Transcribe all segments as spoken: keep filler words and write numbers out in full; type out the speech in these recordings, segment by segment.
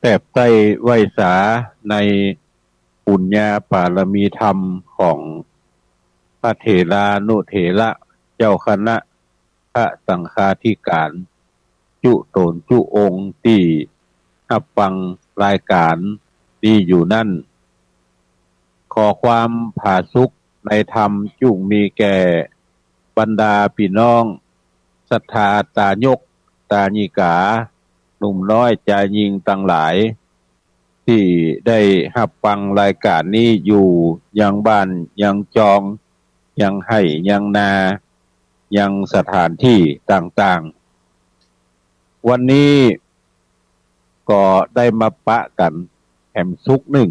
แตบใต้ไหว้สาในปุญญาปารมีธรรมของพระเถรานุเถระเจ้าคณะ พระสังฆาธิการ จุ๊ต๋นจุ๊องค์ตี้ฮับฟังรายก๋านนี้อยู่นั้น ขอความผาสุกในธรรมจุ่งมีแก่บรรดาปี้น้องศรัทธาต๋ายกต๋ายิกา หนุ่มน้อยจายญิงตังหลาย ตี้ได้ฮับฟังรายก๋านนี้อยู่ยังบ้านยังจอง ยังไฮ่ยังนา ยังสถานตี้ต่างๆ วันนี้ก็ได้มาปะกั๋นแหมสุกร์นึ่ง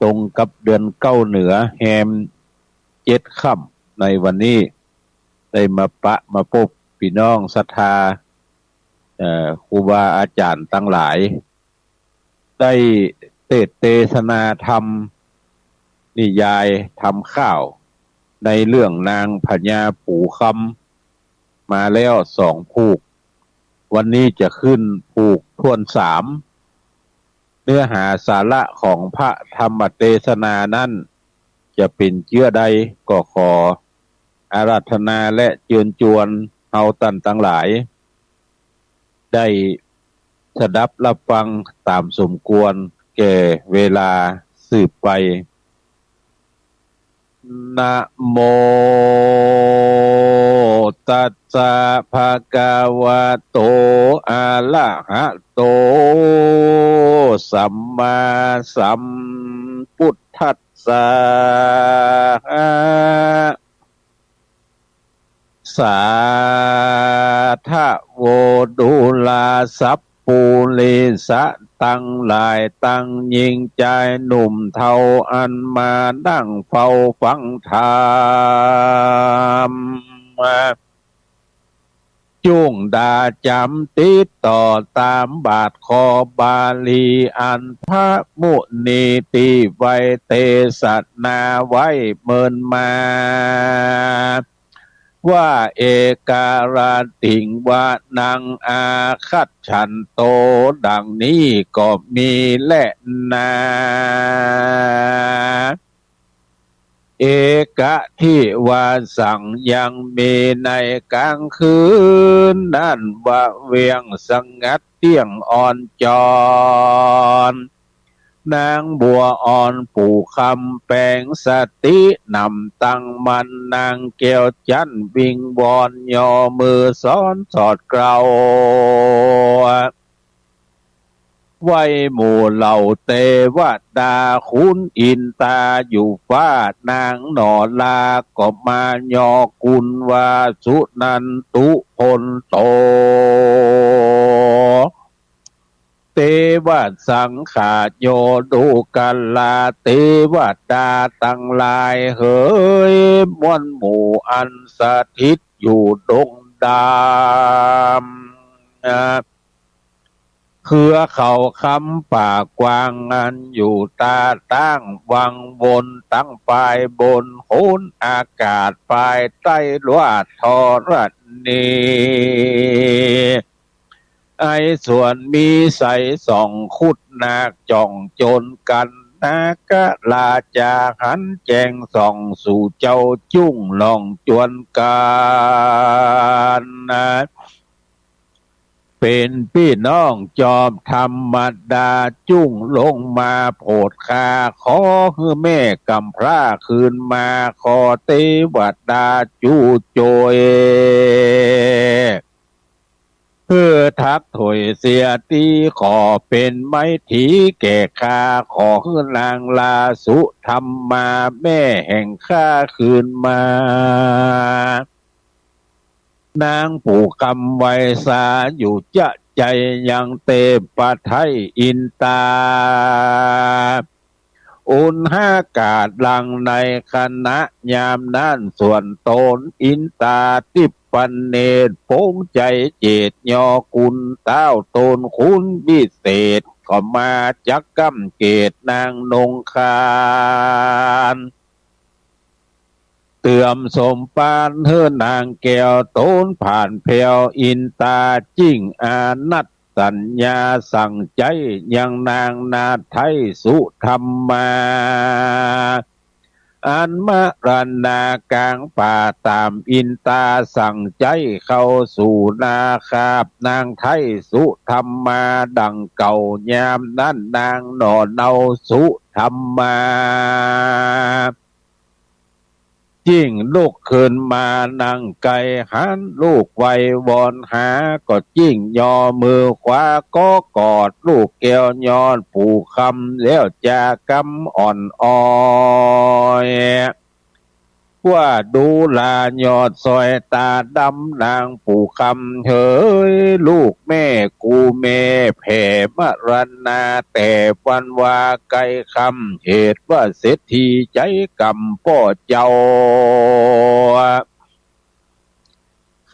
ตรงกับเดือนเก้าเหนือแฮมเจ็ดค่ำในวันนี้ ได้มาปะมาปบปี้น้องศรัทธา เอ่อ ครูบาอาจ๋ารย์ตังหลาย ได้เตสน์เตสนาธรรม นิยายธรรมข้าว ในเรื่องนางพญาปู๋คำ มาแล้วสองผูก วันนี้จะขึ้นผูกถ้วนสาม เนื้อหาสาระของพระธรรมเตสนานั้น จะเป๋นเจื้อใดก็ขออาราธนาและเจิญจวนเฮาต้านตังหลาย ได้สดับฮับฟังต๋ามสมควรแก่เวลาสืบไป นะโม ตัสสะ ภะคะวะโต อะระหะโต สัมมาสัมพุทธัสสะ สาธะโว ดูราสัพปูริสะตังหลาย ตังญิงจายหนุ่มเฒ่า อันมานั่งเฝ้าฟังธรรม จุ่งดาจ๋ำติดต่อต๋ามบาทคอบาลี อันพระมุนีตี้ไว้เตสนาไว้เมินมา ว่า เอการาติง วะนัง อาคัจฉันโต ดังนี้ก็มีแลนา เอกะ ทิวาสัง ยังมีในก๋างคืนนั้น วะเวียงสงัดเตี้ยงอ่อนจอน นางบัวอ่อนปู๋คำแป๋งสติหนำตั้งมั่น นางแก้วจั๊นวิงวอน ย่อมือสอนสอดเกลา ไหว้หมู่เหล่าเตวดา ขุนอินตาอยู่ฟ้า นางหนอลาก็มาย่อกุลว่า สุนันทุพลโต เตวะสังขาโย ดูกราเตวดาตังหลายเหย มวลหมู่อันสถิตอยู่ดงดำ เครือเขาคำป่ากว้าง อันอยู่ตาตั้งวังวน ตังปายบนโหนอากาศ ปายใต้ลวาดทรณี ไอส่วนมีใสสองขุด นาคจ่องจนกั๋น นาคราจาหันแจ้งส่อง สู่เจ้าจุ่งลองจวนกั๋น เป๋นปี้น้องจอมธรรมดา จุ่งลงมาโผดข้า ขอหื้อแม่ก๋ำพร้าคืนมา ขอเตวดาจุ่งจ้วย หื้อทักถ้วยเสียตี้ ขอเป๋นไม้ถีแก่ข้า ขอหื้อนางลาสุธรรมา แม่แห่งข้าคืนมา นางปู๋คำไหว้สาอยู่จะใจ๋ ยังเตปะไท้อินตา อุณหากาศหลังในขณะยามนั้น ส่วนต๋นอินตาทิพเนตร ปงใจ๋เจตย์ย่อกุล ต้าวต๋นขุนวิเศษ ก็มาจักก้ำเกตนางนงคาน เติมสมปานหื้อนางแก้วต๋นผ่านแผ้ว อินตาจิ่งอานัต สัญญาสั่งใจ๊ยังนางนาฏไท้สุธรรมา อันมรณากลางป่าต๋ามอินตาสั่งใจ๊เข้าสู่นาคาบนางไท้สุธรรมาดังเก่ายามนั้นนางหน่อเนาสุธรรมา จึ่งลุกขึ้นมานั่งไกลหันลูกไหว้วอนหา ก็จึ่งย่อมือขวาก็กอดลูกแก้วยอดปู่คำแล้วจากำอ่อนอ้อย ว่าดูลายอดสร้อยต๋าดำนางปู่คำเหย ลูกแม่กูแม่แผ่มรณาแต่วันวาไกลค่ำ เหตุว่าเศรษฐีใจ๊กำป้อเจ้า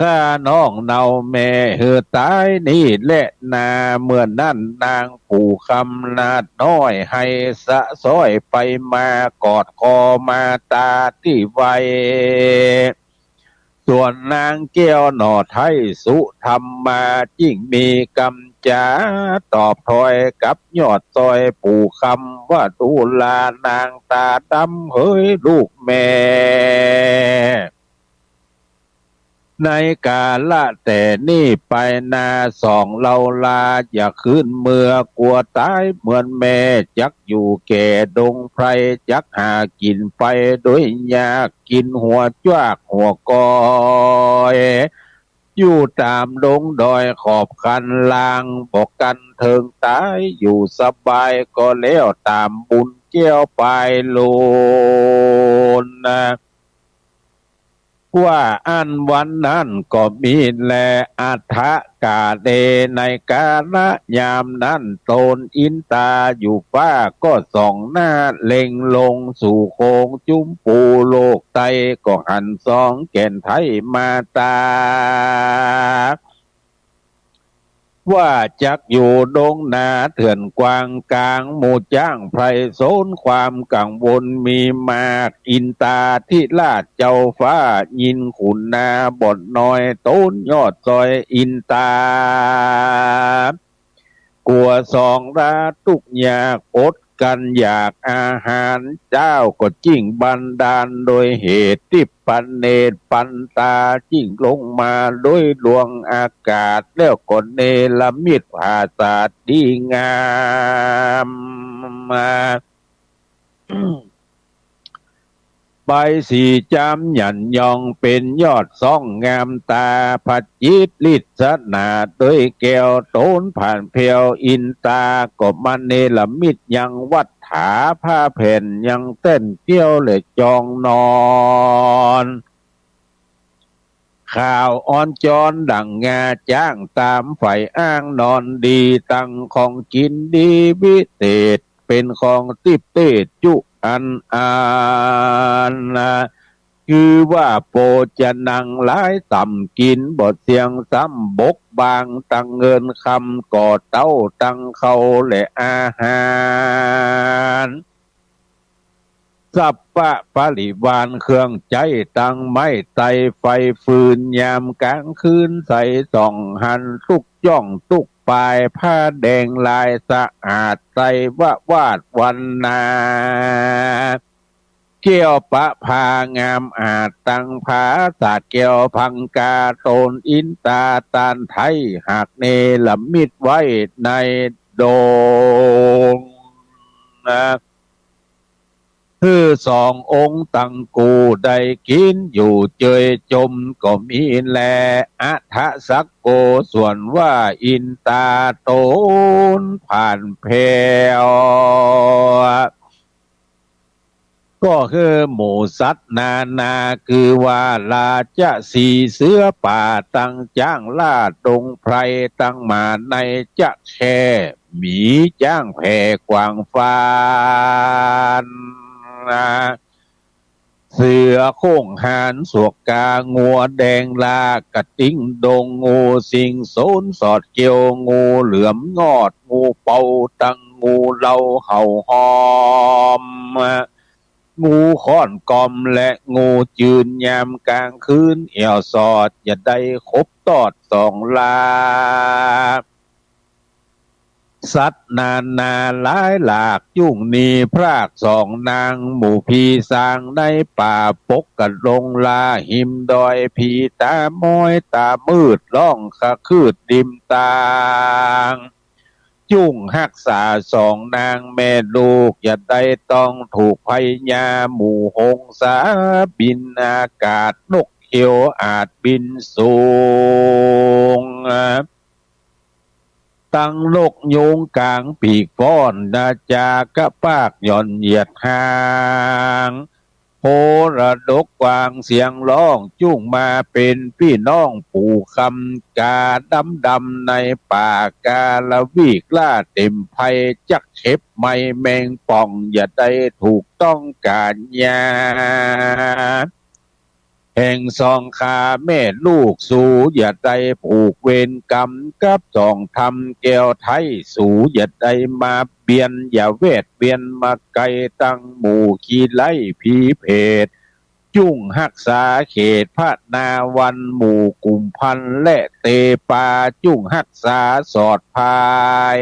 ฆ่าน้องเนาแม่หื้อต๋ายนี่แลนา เมื่อนั้นนางปู่คำนาฏน้อยไห้สะซ้อยไปมากอดคอมาต๋าตี้ไหว้ ส่วนนางแก้วหน่อไท้สุธรรมาจึ่งมีกำจ๋าตอบถ้อยกับยอดสร้อยปู่คำว่าดูลานางต๋าดำเหยลูกแม่ ในกาละแต่นี้ไปนาสองเฮาลาอย่าคืนเมือ กั๋วต๋ายเหมือนแม่ จักอยู่แก่ดงไพร จักหากิ๋นไปโดยยาก กิ๋นหัวจวากหัวก้อย อยู่ต๋ามดงดอยขอบคันลาง บ่กั๋นเถิงต๋าย อยู่สบายก็แล้วต๋ามบุญ แก้วปายโลน ว่าอั้นวันนั้นก็มีแล อัฏฐกาเล ในกาละยามนั้น ต๋นอินตาอยู่ฟ้าก็ส่องหน้าเล็งลงสู่โขงจุมปูโลกไต ก็หันสองแก่นไท้มาต๋า ว่าจักอยู่ดงนาเถื่อนกว้างก๋าง หมู่จ๊างไพร่โสนความกังวลมีมาก อินตาธิราชเจ้าฟ้ายินขุนนาบ่อนน้อย ต๋นยอดสร้อยอินตา กั๋วสองราตุ๊กข์ยากอดกั๋นอยากอาหาร เจ้าก็จึ่งบันดาลโดยเหตุทิพย์ พระเนตรปันตาจึ่งลงมาโดยดวงอากาศ แล้วก็เนรมิตผาสาทดีงามมา ใบสีจามหยันยองเป๋นยอดสองงามต๋า พระจิตรลิสนาโดยแก้วต๋นผ่านแผ้ว อินตาก็มาเนรมิตยังวัตถา ผ้าแผ่นยังแต้นแก้วและจองนอน ขาวอ่อนจ๊อนดั่งงาจ๊าง ต๋ามใฝ่อ้างนอนดี ตังของกิ๋นดีวิเศษ เป๋นของทิพย์เตจุอันอันนา คือว่าโภจนังหลายส่ำ กิ๋นบ่เสี้ยงซ้ำบกบาง ตังเงินคำก่อเต้า ตังข้าวและอาหาร สัพพะปริวารเครื่องใจ๊ ตังไม้ไต๊ไฟฟืน ยามก๋างคืนใสส่องหัน ตุ๊กจ้องตุ๊กปาย ผ้าแดงลายสะอาด ใส่วะวาดวรรณา แก้วประภางามอาจ ตังผาสาทแก้วพังกา ต๋นอินตาต้านไท้หากเนรมิตไว้ในดงนา หื้อสององค์ตังกู๋ได้กิ๋นอยู่เจยจมก็มีแล อัฏฐสักโก ส่วนว่าอินตาต๋นผ่านแผ้ว ก็หื้อหมู่สัตว์นานา คือว่าราชสีห์เสือป่า ตังจ๊างล่าดงไพร ตังหมาในจ๊ะแค่ หมีจ๊างแผ่กว้างฟาน เสือโคร่งหานสวกกา งัวแดงลากระติ๊งดง งูสิงสนสอดเกี้ยว งูเหลือมงอด งูเปา ตังงูเหล่าเห่าหอม งูค้อนกอมและงูจืน ยามก๋างคืนแอ่วสอด อย่าได้คบตอดสองลา สัตว์นานาหลายหลาก จุ่งหนีพรากสองนาง หมู่ผีสางในป่า ปกกะดงลาหิมดอย ผีตาม้อยตามืด ฮ้องขะคืดริมตาง จุ่งฮักษาสองนางแม่ลูก อย่าได้ต้องถูกพญา หมู่หงสาบินอากาศ นกเขียวอาจบินสูง ตังนกยูงก๋างปีกฟ้อน นาจากะปากหย่อนเหยียดหาง โหระดกกวางเสียงฮ้อง จุ่งมาเป๋นปี้น้องปู่คำ กาดำดำในป่า กาละวีกล้าเต็มไพร จักเข็บไหมแมงป่อง อย่าได้ถูกต้องก๋านยา แห่งสองข้าแม่ลูก สูอย่าได้ผูกเวรกรรม กับสองธรรมแก้วไทย สูอย่าได้มาเบียน อย่าแวดเวียนมาไกล ตังหมู่ขี้ไล่ผีเผต จุ่งฮักษาเขตพระนาวัน หมู่กุมภัณฑ์และเตปา จุ่งฮักษาสอดภาย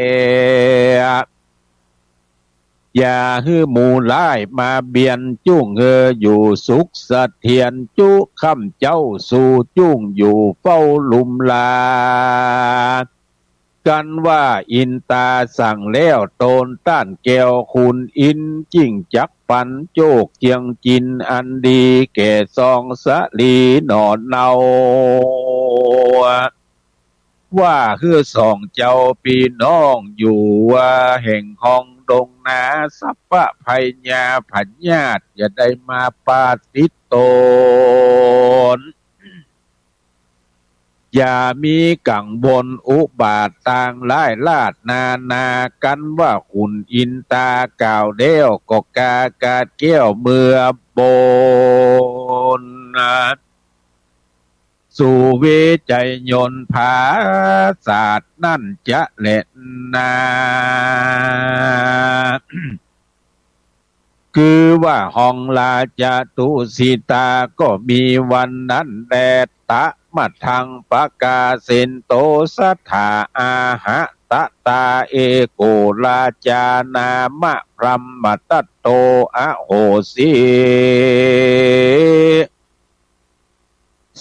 อย่าหื้อหมู่ฮ้ายมาเบียน จุ่งเอออยู่สุขเสถียร จุค่ำเจ๊าสู่จุ่งอยู่เฝ้าลุมลา กันว่าอินตาสั่งแล้ว โตนต้านแก้วขุนอินทร์ จิ่งจักปั๋นโจกเจียงจิน อันดีแก่ซองสะหลีหน่อเนา ว่าหื้อสองเจ้าปี้น้องอยู่ แห่งห้องดงนา สัพพะพญาพญาติ อย่าได้มาปาติดตน อย่ามีกังวลอุบาทต่างหลายราชนานา กันว่าขุนอินตากล่าวแล้ว ก็กากาดแก้วเมืองบน สู่เวไชยนต์ผาสาทนั่นจะแลนา คือว่าห้องราชตุสิตา ก็มีวันนั้นแล ตะมะทังปะกาเสนโต สัตถาอาหะตะตา เอโกราชานามะพรหมตัตโต อโหสิ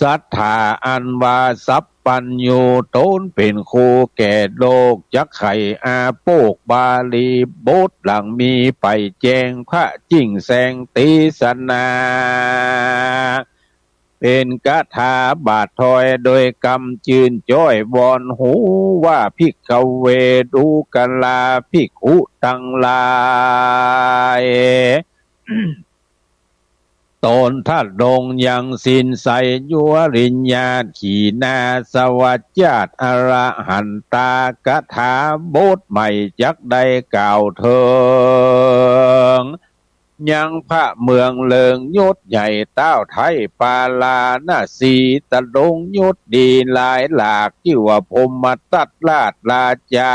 สัตถาอันว่าสัพพัญญู ตนเป๋นครูแก่โลก จักไขอาโปกบาลีบท หลังมีไปแจ้งพระจิ่งแสงเตสนา เป๋นกถาบาทถอยโดยกำจื้นจ้อย วอนฮู้ว่า ภิกขเว ดูกราภิกขุตังหลาย ตนทรงยังศีลใส ยวริญญาต ขีณาสวัสดิ์ญาติ อรหันตากถาบทใหม่ จักได้กล่าวเถิง ยังพระเมืองเลิงยศใหญ่ ต๊าวไท้ปาราณสี ตรงยศดีหลายหลาก จื้อว่าพรหมทัตราชราชา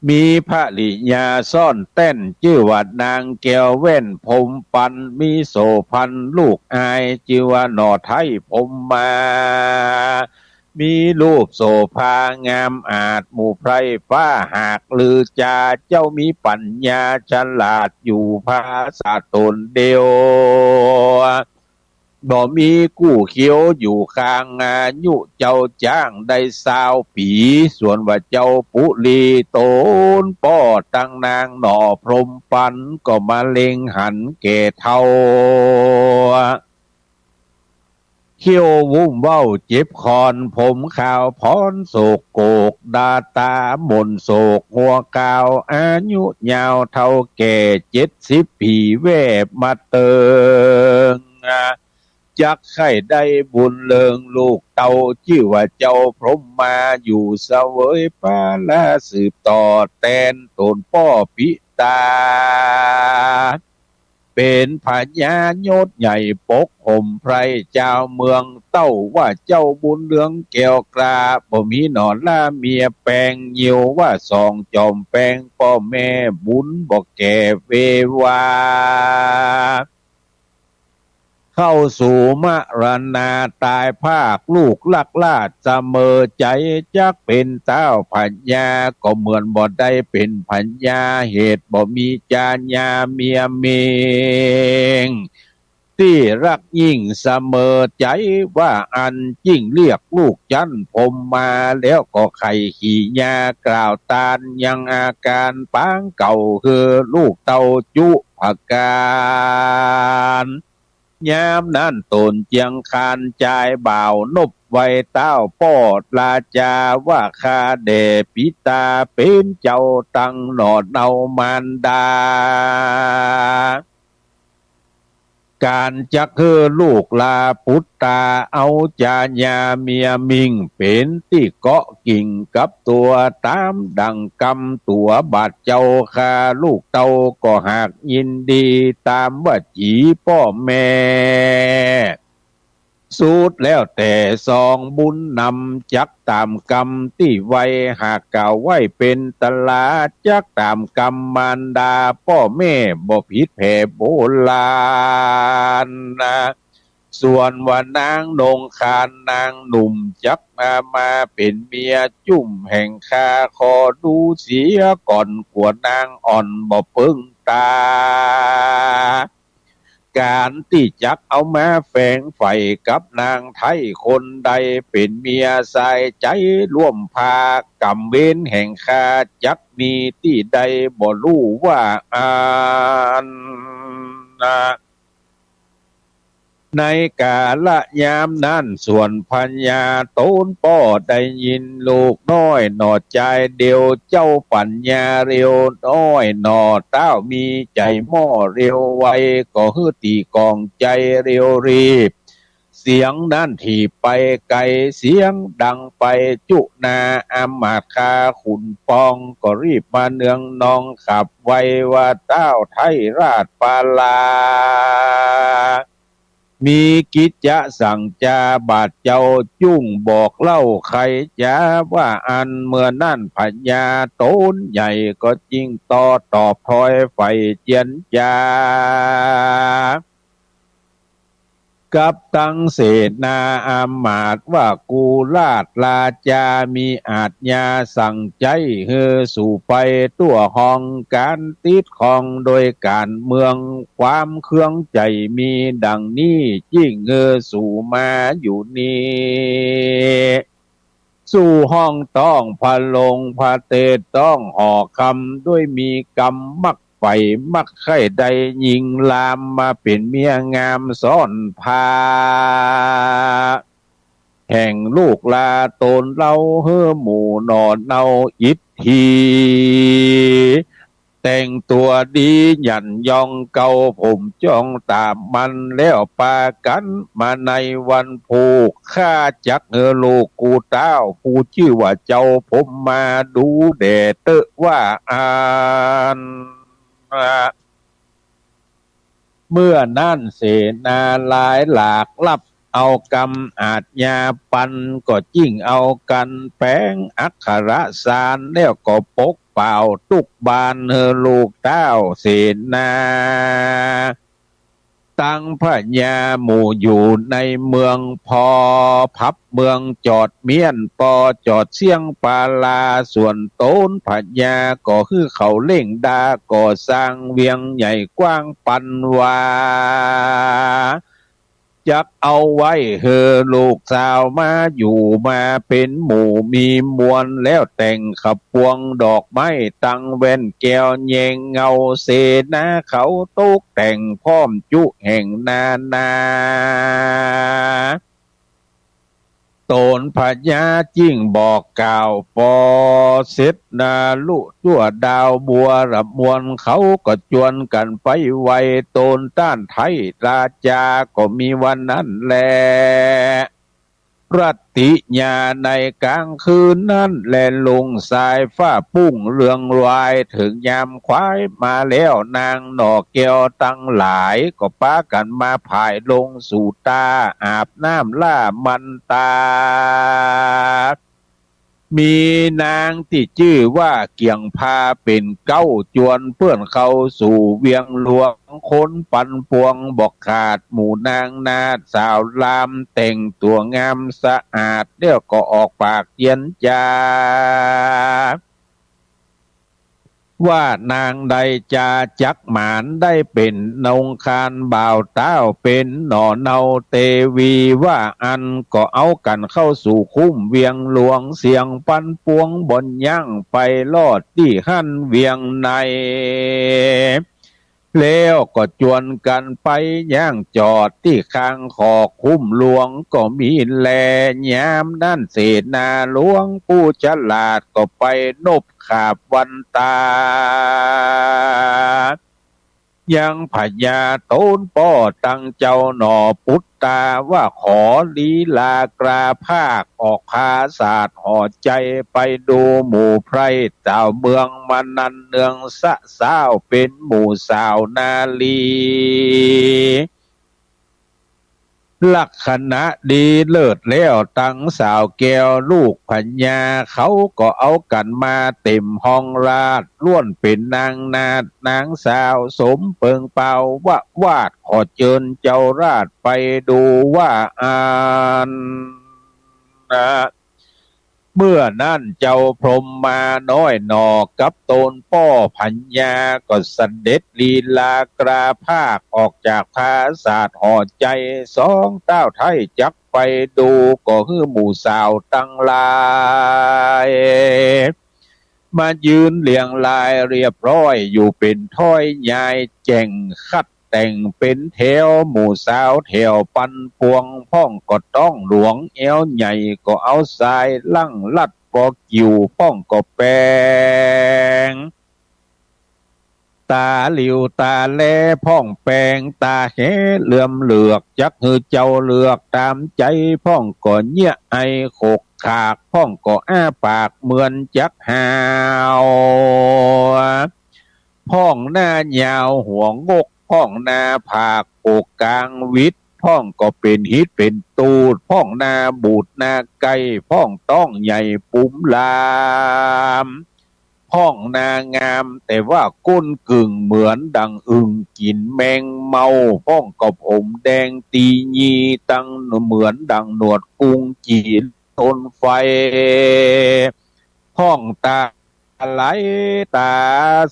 มีภริยาซ่อนแต้น จื้อว่านางแก้วแว่นพรหมปัน มีโสภณลูกอาย จื้อว่าหน่อไท้พรหมมา มีรูปโสภางามอาจ หมู่ไพร่ฟ้าหากลือจา เจ้ามีปัญญาฉลาดอยู่ภาษาต๋นเดียว บ่มีกู้เคี้ยวอยู่ข้าง อายุเจ้าจ๊างได้ซาวปี๋ ส่วนว่าเจ้าปุรีต๋นป้อตังนางหน่อพรหมปัน ก็มะเร็งหันแก่เฒ่า เขี้ยววุ้มเว้าเจ็บคอน ผมขาวพร้อนโศกโกก ดาต๋าหม่นโศกหัวกาว อายุยาวเฒ่าแก่เจ็ดสิบปี๋ แวบมาเติง จักใค่ได้บุญเลิงลูกเต้า จื้อว่าเจ้าพรหมมาอยู่เสวยภาระสืบต่อแตนต๋นป้อปิตา เป๋นพญายศใหญ่ปกห่มไพร่จาวเมือง เต้าว่าเจ้าบุญเรืองแก้วกล้า บ่มีหน่อล้าเมียแปง งิ้วว่าสองจอมแปง ป้อแม่บุญบ่แก่เววา เข้าสู่มรณาตายพราก ลูกฮักราชเสมอใจ๋ จักเป๋นเต้าพญาก็เหมือนบ่ได้เป๋นพญา เหตุบ่มีจรรยาเมียเมีง ตี้ฮักยิ่งเสมอใจ๋ ว่าอั้นจึ่งเรียกลูกจั๊นพรหมมา แล้วก็ไขว่ขี่ยากล่าวตานยังอาก๋านปางเก่า หื้อลูกเต้าจุประก๋าน ยามนั้นต๋นเจียงคานจายบ่าวนบไหว้เต้าป้อราจา ว่าข้าแด่ปิตาเป๋นเจ้าตังหนอเนา มารดา ก๋านจักหื้อลูกลาปุตตา เอาจรรยาเมียเมีงเป๋นตี้เกาะกิ่งกับตั๋ว ต๋ามดั่งกำตั๋วบาดเจ้าข้า ลูกเต้าก็หากยินดี ต๋ามวจีป้อแม่ สุดแล้วแต่สองบุญนำ จักต๋ามกำตี้ไหว้ หากกล่าวไหว้เป๋นตรา จักต๋ามกำมารดาป้อแม่ บ่ผิดแผนโบราณนา ส่วนว่านางนงคานนางหนุ่ม จักมา มาเป๋นเมียจุ่มแห่งข้า ขอดูเสียก่อน กั๋วนางอ่อนบ่เปิงต๋า ก๋านตี้จักเอามาแฝงใฝ่กับนางไท้คนใด เป๋นเมียสายใจ๋ร่วมพา ก๋รรมเวรแห่งข้าจักมีตี้ใด บ่ฮู้ว่าอั้นนา ในก๋าละยามนั้น ส่วนพญาต๋นป้อได้ยิน ลูกน้อยหนอจายเดียว เจ้าปั๋ญญาเร็ว น้อยหนอเต้ามีใจ๋หม้อเร็วไว ก็หื้อตี้ก๋องใจ๋เร็วรีบ เสียงนั้นถี่ไปไก๋ เสียงดังไปจุหน้า อำมาตย์ข้าขุนปอง ก็รีบมาเนืองนอง ขับไวว่าเต้าไท้ราชปาลา มีกิจจะสั่งจาบาดเจ้า จุ่งบอกเล่าไขจ๋า ว่าอั้นเมื่อนั้นพญาต๋นใหญ่ ก็จึ่งต่อตอบถ้อยใฝ่เจียรจา กับตังเสนาอำมาตย์ว่า กุราชราจามีอาจญาสั่งใจ๊ หื้อสูไปตั๋วห้องก๋านติดข้องโดยก๋านเมือง ความเคืองใจ๋มีดังนี้ จึ่งหื้อสูมาอยู่นี้ สูห้องต้องพระลงพระเตศ ต้องหอคำ ด้วยมีกำมักใฝ่มักใค่ได้หญิงลาม มาเป๋นเมียงามซ้อนพา แห่งลูกหล้านต๋นเล่า หื้อหมู่หน่อเนาอิทธิ แต่งตั๋วดีหยันยองเกาผมจ้องต๋ามมัน แล้วปากั๋นมาในวันพูก ข้าจักหื้อลูกกูเต้า ผู้จื้อว่าเจ้าพรหมมา ดูแด่เต๊อะว่าอั้น เมื่อนั้นเสนาหลายหลากรับเอากำอาจญาปัน ก็จึ่งเอากั๋นแป๋งอักขระสาร แล้วก็ปกเป๋าตุ๊กบาน หื้อลูกเต้าเสนา ตังพญาหมู่อยู่ในเมือง พอพับเมืองจอดเมี้ยน ปอจอดเสี้ยงปาลา ส่วนต๋นพญาก็หื้อเขาเร่งดาก่อสร้างเวียงใหญ่กว้างปันว่า จักเอาไว้หื้อลูกสาวมาอยู่มาเป๋นหมู่มีมวล แล้วแต่งขบวงดอกไม้ตังแว่นแก้วแยงเงา เสนาเขาตกแต่งพร้อมจุแห่งนานา ต๋นพญาจึ่งบอกกล่าวปอเสร็จนาลุจั่วดาวบัวละมวล เขาก็จวนกั๋นไปไหว้ต๋นต้านไท้ราจา ก็มีวันนั้นแล รัตติญาในกลางคืนนั้นแล รุ่งสายฟ้าปุ้งเรืองราย เถิงยามควายมาแล้ว นางหน่อแก้วตังหลาย ก็ปากั๋นมาผายลงสู่ตา อาบน้ำล้ามันตา ก มีนางตี้จื้อว่าเกี่ยงพาเป๋นเก๊า จวนเปิ้นเข้าสู่เวียงหลวง คนปันปวงบ่ขาด หมู่นางนาฏสาวลาม แต่งตั๋วงามสะอาด แล้วก็ออกปากเจียนจา ว่านางใดจาจักหมาน ได้เป๋นนงคานบ่าวต้าว เป๋นหน่อเนาเตวี ว่าอั้นก็เอากั๋นเข้าสู่คุ้มเวียงหลวง เสียงปันปวงบ่ยั้ง ไปลอดตี้หั้นเวียงใน แล้วก็จวนกั๋นไปย่างจอดตี้ข้างขอบคุ้มหลวงก็มีแล ยามนั้นเสนาหลวงผู้ฉลาดก็ไปนบขาบวันตา ยังพญาโตนป้อตังเจ้าหน่อปุตตา ว่าขอลีลากราภาค ออกผาสาทห่อใจ ไปดูหมู่ไพร่สาวเมืองมานันเนืองสะซ้าว เป๋นหมู่สาวนารี ลักษณะดีเลิศแล้ว ตังสาวแก้วลูกพญา เขาก็เอากั๋นมาเต๋มห้องราช ล้วนเป๋นนางนาฏนางสาว สมเปิงเปาวะวาด ขอเจิญเจ้าราชไปดูว่าอั้นนะ เมื่อนั้นเจ้าพรหมาน้อยหน่อกับโตนป้อพญา ก็เสด็จลีลากราภาค ออกจากผาสาทห่อใจ สองเต้าไท้จักไปดู ก็หื้อหมู่สาวตังหลาย มายืนเรียงรายเรียบร้อย อยู่เป๋นถ้อยยายแจ่ง คัดแต่งเป๋นแถว หมู่สาวแถวปันปวง พ่องก็ต๊องหลวงแอวใหญ่ ก็เอาสายลั่งลัดปอกิ่ว พ่องก็แป๋งต๋าหลิวต๋าแล พ่องแป๋งต๋าแหเหลื่อมเหลือก จักหื้อเจ้าเลือกต๋ามใจ๋ พ่องก็เยียะไอขกขาก พ่องก็อ้าปากเหมือนจักหาว พ่องหน้ายาวหัวงก พ่องหน้าผากโกกกางวิด พ่องก็เป๋นหิดเป๋นตูด พ่องหน้าบูดหน้าไก่ พ่องต๊องใหญ่ปุ๋มลาม พ่องหน้างามแต่ว่าก้นกึ่งเหมือนดั่งอึ่งกิ๋นแมงเมา พ่องก็ผมแดงตียีตังเหมือนดั่งหนวดกุงจี๋ ทนไฟ พ่องต๋าไหลต๋า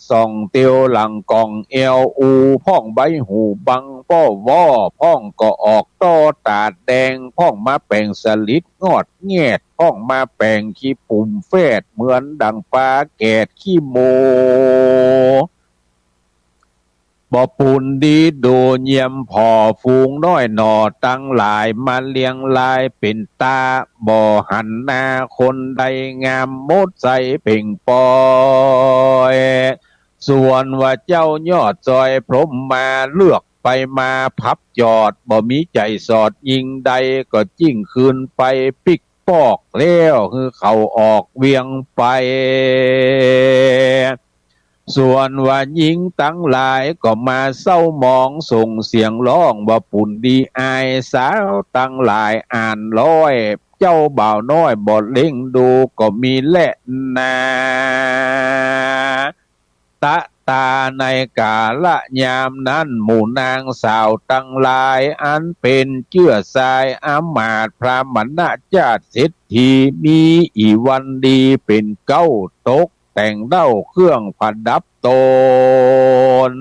ส่องเตียวหลังก่องแอวอู พ่องใบหูบังป้อวอ พ่องก็ออกต้อต๋าแดง พ่องมาแป๋งสลิดงอดแงด พ่องมาแป๋งขี้ปุ่มแฟดเหมือนดั่งปลาแกดขี้หมู บ่ปูนดีดูเยี่ยมผ่อฝูงน้อยหน่อตังหลายมาเรียงรายเป๋นตา บ่หันหน้าคนใดงามหมดใสเพ่งปอย ส่วนว่าเจ้ายอดจอยพรหมมาเลือกไปมาพับจอด บ่มีใจ๋สอดยิ่งใด ก็จึ่งคืนไปปิ๊กปอกแล้วหื้อเขาออกเวียงไป ส่วนว่าญิงตังหลายก็มาเศร้าหมองส่งเสียงฮ้องว่าปูนดีอายสาวตังหลายอ่านร้อย เจ้าบ่าวน้อยบ่เล็งดูก็มีแลนา ตะตาในกาละยามนั้นหมู่นางสาวตังหลายอันเป๋นเจื้อชายอำมาตย์พราหมณะจาติเศรษฐีมีอี่วันดีเป๋นเก๊าตกแต่งเด้าเครื่องประดับตน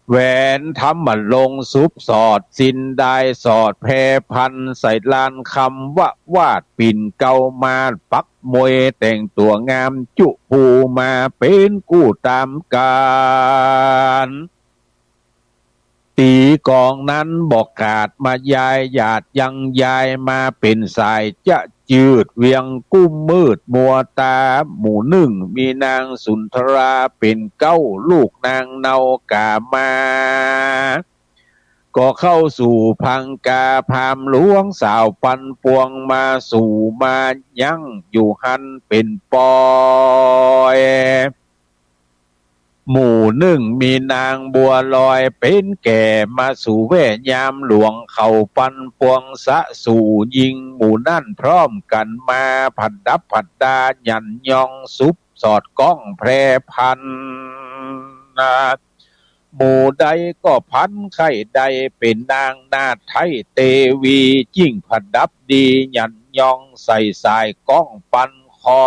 แหวนธรรมรงค์สุบสอด สินดายสอดแพรพัน ใส่ลานคำวะวาดปิ่นเกล้ามาดปักมวยแต่งตั๋วงามจุภูมาเป๋นกู้ต๋ามกั๋น ตี๋ก๋องนั้นบ่ขาดมายายหยาดยังยายมาเป๋นสายจะจืดเวียงกุ้มมืดมัวต๋าหมู่นึ่งมีนางสุนทราเป๋นเก๊าลูกนางเนาก๋ามา ก็เข้าสู่พังกาพราหมณ์หลวงสาวปันปวงมาสู่มายังอยู่หั้นเป๋นปอย หมู่นึ่งมีนางบัวลอยเป๋นแก่ มาสู่แว่ยามหลวงเขาปันปวงสะสู่ ญิงหมู่นั้นพร้อมกั๋นมา ผดับผดาหยันยองสุบสอดก้องแพร่พัน หมู่ใดก็พันใค่ได้เป๋นนางนาฏไทยเตวี ยิ่งผดับดีหยันยองใส่สายก้องปันคอ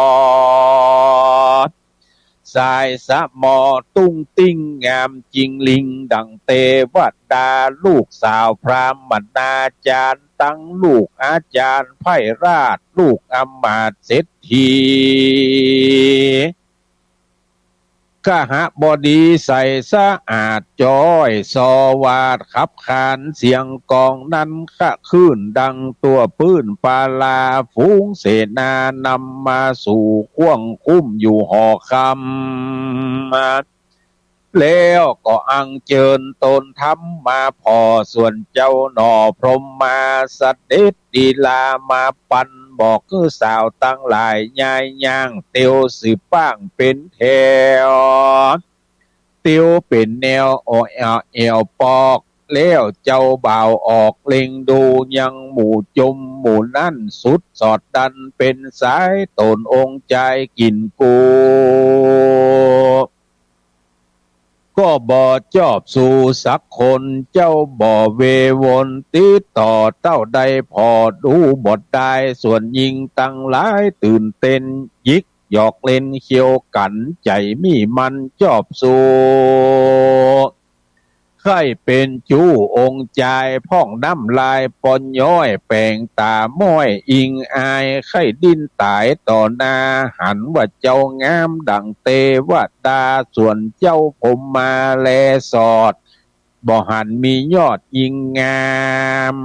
สายสะหมอตุ้งติ้งงามจิงลิงดั่งเตวดา ลูกสาวพราหมณาจารย์ ตังลูกอาจารย์ไพร่ราช ลูกอำมาตย์เศรษฐี ขหบดีใสสะอาดจ้อยสวาดขับขาน เสียงกลองนั้นคะคลื่นดังตั๋วปื๊นปาลา ฝูงเสนานำมาสู่ควงคุ้มอยู่หอคำ แล้วก็อัญเจิญตนธรรมมาผ่อ ส่วนเจ้าหน่อพรหมมาเสด็จลีลามาปัน บอกหื้อสาวตังหลายย้ายย่าง เตียวสืบป้างเป๋นแถว เตียวเป๋นแนวออกแอวปอก แล้วเจ้าบ่าวออกเล็งดู ยังหมู่จมหมู่นั้นสุดสอดดันเป๋นสาย ต๋นองค์จายกิ๋นกู้ ก็บ่จอบสู่สักคน เจ้าบ่เววนติดต่อเต้าใด ผ่อดูบ่ได้ ส่วนญิงตังหลายตื่นเต้น หยิกหยอกเล่นเคี้ยวกั๋น ใจ๋มีมันจอบสู่ ใค่เป๋นจู้องค์จาย พ่องน้ำลายปอนย้อย แป๋งต๋าม้อยอิงอาย ใค่ดิ้นต๋ายต่อหน้า หันว่าเจ้างามดั่งเตวดา ส่วนเจ้าพรหมมาแลสอด บ่หันมียอดยิ่งงาม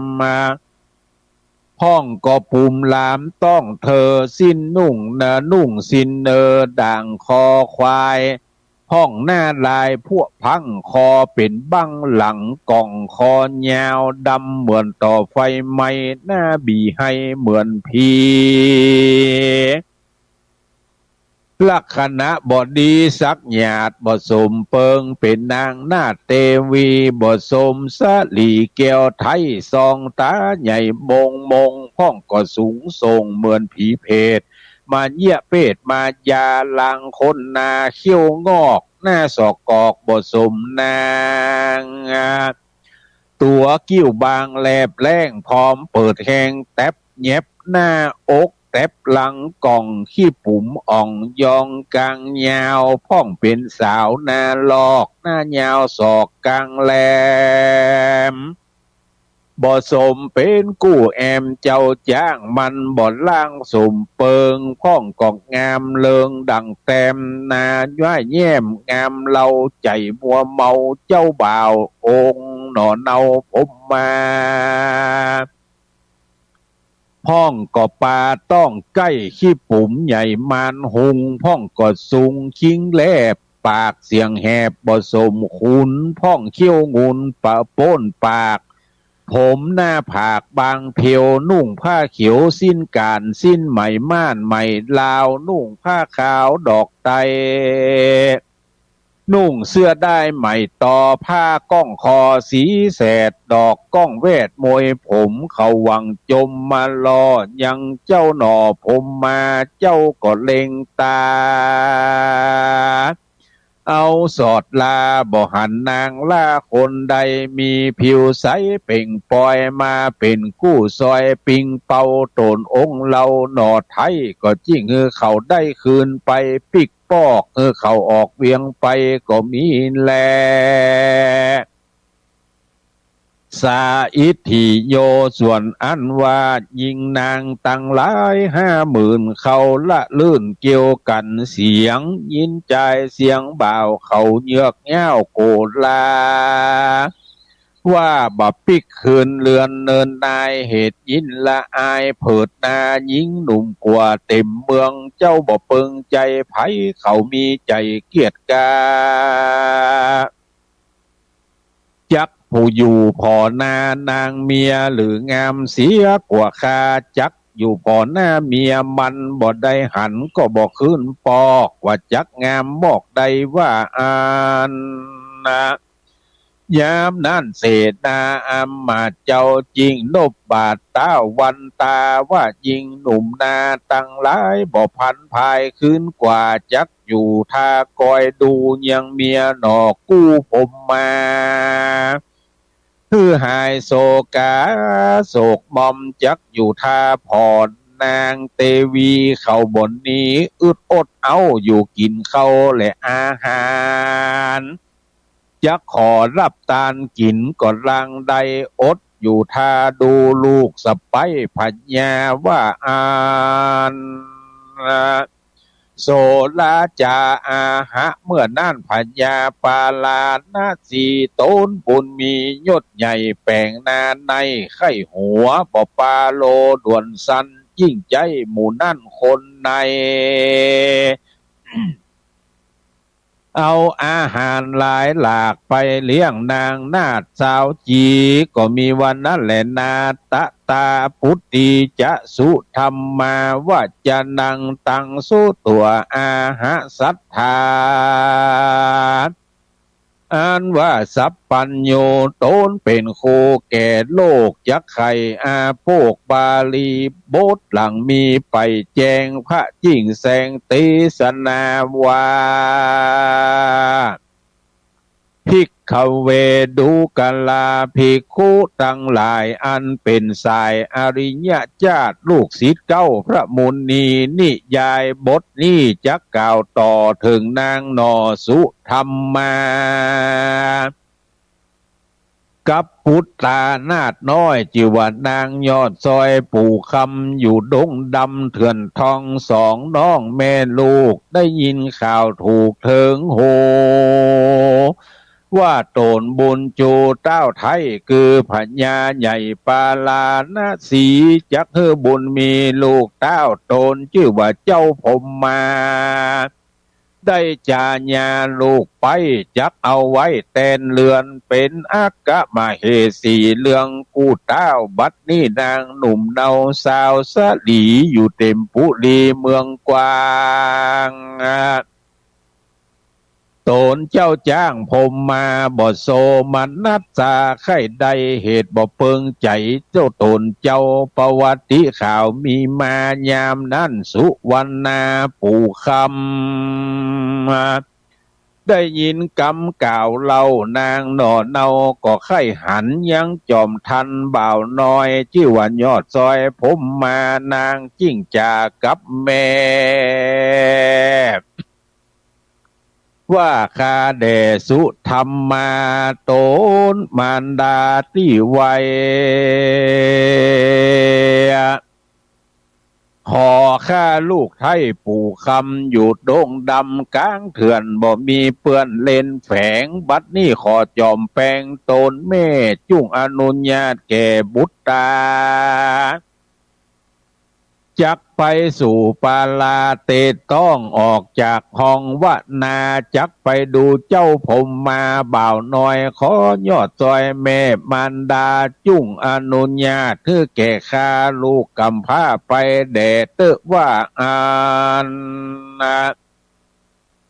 พ่องก็ปูมหลามต้องเธอ สิ้นนุ่งเนอ นุ่งสิ้นเนอด่างคอควาย พ่องหน้าลายพวกพัง คอเป๋นบั้งหลังก่อง คอยาวดำเหมือนต่อไฟไหม้ หน้าบีไฮเหมือนผี ลักษณะบ่ดีสักหยาด บ่สมเปิงเป๋นนางนาฏเตวี บ่สมสะหลีแก้วไทย ส่องต๋าใหญ่มงมง พ่องก็สูงส่งเหมือนผีเผต มาเยียะเปตมายาลางคน หน้าเขี้ยวงอก หน้าสอกกอก บ่สมนาง ตั๋วกิ้วบางแลบแล้ง พร้อมเปิดแฮงแต๊บแย็บ หน้าอกแต๊บหลังก่อง ขี้ปุ๋มอ่องยองกางยาว พ่องเป๋นสาวหน้าลอก หน้ายาวศอกกางแหลม บ่สมเป๋นกู้แอมเจ้าจ้าง มันบ่ล่างสมเปิง พ่องก็งามเลิงดั่งแต้ม หน้าย้อยแย้มงามเล่า ใจ๋มัวเมาเจ้าบ่าวองค์หน่อเนาพรหมมา พ่องก็ปาต้องใก้ ขี้ปุ๋มใหญ่มานหุง พ่องก็สุงคิงแลบปาก เสียงแหบบ่สมขุน พ่องเขี้ยวงุนปะโป้นปาก ผมหน้าผากบางเผียว นุ่งผ้าเขียวสิ้นก๋าน สิ้นไหมม่านไหมลาว นุ่งผ้าขาวดอกไตร นุ่งเสื้อด้ายไหมตอ ผ้าก้องคอสีแสด ดอกก้องแวดมวยผม เขาหวังจมมาล่อ ยังเจ้าหน่อพรหมมา เจ้าก็เล็งต๋า เอาสอดลา บ่หันนางละคนใด มีผิวใสเป่งปอย มาเป๋นกู้ซอยปิงเป่า ต๋นองค์เล่าหน่อไทย ก็จิ่งหื้อเขาได้คืนไป ปิ๊กปอกหื้อเขาออกเวียงไปก็มีแล สาอิทธิโย ส่วนอันว่าญิงนางตังหลายห้าหมื่น เขาละลื่นเกี่ยวกั๋นเสียง ยินจายเสียงบ่าวเขาเยือกย้าวโกรธลา ว่าบ่ปิ๊กคืนเรือนเนินนาย เหตุยินละอายเผิดนา ญิงหนุ่มกว่าเต็มเมือง เจ้าบ่เปิงใจ๋ใผ เขามีใจ๋เกียรติกา จักผู้อยู่ผ่อหน้านางเมีย หรืองามเสียกว่าข้า จัก อยู่ผ่อหน้าเมียมัน บ่ได้หันก็บ่ขึ้นปอก ว่าจักงามมอกใดว่าอั้นนะ ยามนั้นเสนาอามาตย์เจ้าจึงนบบาทเต๊าวันตาว่า ญิงหนุ่มนาตังหลายบ่ผันพายคืนกว่า จักอยู่ท่าคอยดูยังเมียหน่อกู้ผมมา หื้อหายโศกาโศกหม่อม จักอยู่ท่าผ่อนนางเตวีเขาบ่หนี อึดอดเอาอยู่กิ๋นข้าวและอาหาร จักขอฮับตานกิ๋นก็ลังได้ อดอยู่ท่าดูลูกสะใป๊๋พญาว่าอั้น โสราจาอาหะ เมื่อนั้นพญาปาราณสีต๋นบุญมียศใหญ่แป๋งนาใน ใค่หัวบ่ปาโลด่วนสัน ยิ่งใจ๊หมู่นั้นคนใน เอาอาหารหลายหลากไปเลี้ยงนางนาฏสาวจี ก็มีวันนั้นแลนาตะตาปุตติจะสุธัมมา วะจานังตังสุตั๋วอาหะสัตถา อันว่าสัพพัญญูต๋นเป๋นครูแก่โลก จักใค่อาโภคบาลีบทหลังมีไปแจ้ง พระยิ่งแสงเตสนาว่า ภิกขเว ดูกราภิกขุตังหลาย อันเป๋นสายอริยะเจ้า ลูกศิษย์เก๊าพระมุนี นิยายบทนี้จักกล่าวต่อเถิงนางหน่อสุธัมมา กับปุตตานาฏน้อย จื้อว่านางยอดซอย ปู่คำอยู่ดงดำเถื่อนทอง สองน้องแม่ลูก ได้ยินข่าวถูกเถิงหู ว่าต๋นบุญจูเต้าไท้ คือพญาใหญ่ปาราณสี จักหื้อบุญมีลูกเต้าต๋น จื้อว่าเจ้าพรหมมา ได้จาญาลูกไป จักเอาไว้แตนเรือน เป๋นอัคคมเหสีเรืองกู้เต้า บัดนี้นางหนุ่มเนาสาวสะหลี อยู่เต็มปุรีเมืองกวาง ต๋นเจ้าจ้างพรหมมาบ่โสมนัสสา ใค่ได้เหตุบ่เปิงใจ๋ เจ้าต๋นเจ้าประวัติข่าวมีมา ยามนั้นสุวรรณาปู่คำ ได้ยินกำกล่าวเล่านางหน่อเนา ก็ใค่หันยังจ่อมทันบ่าวน้อย จื้อว่ายอดซอยพรหมมา นางจึ่งจ๋ากับแม่ ว่าข้าแด่สุธัมมา ต๋นมารดาตี้ไว ขอข้าลูกไท้ปู่คำ อยู่ดงดำกลางเถื่อน บ่มีเปื้อนเล่นแฝง บัดนี้ขอจ่อมแปงต๋นแม่ จุ่งอนุญาตแก่บุตรา จักไปสู่ปาลาเตต้อง ออกจากห้องวนา จักไปดูเจ้าพรหมมา บ่าวน้อยขอยอดซอยแม่มารดา จุ่งอนุญาตหื้อแก่ข้าลูกกำพร้าไปแด่เต๊อะว่าอั้นนะ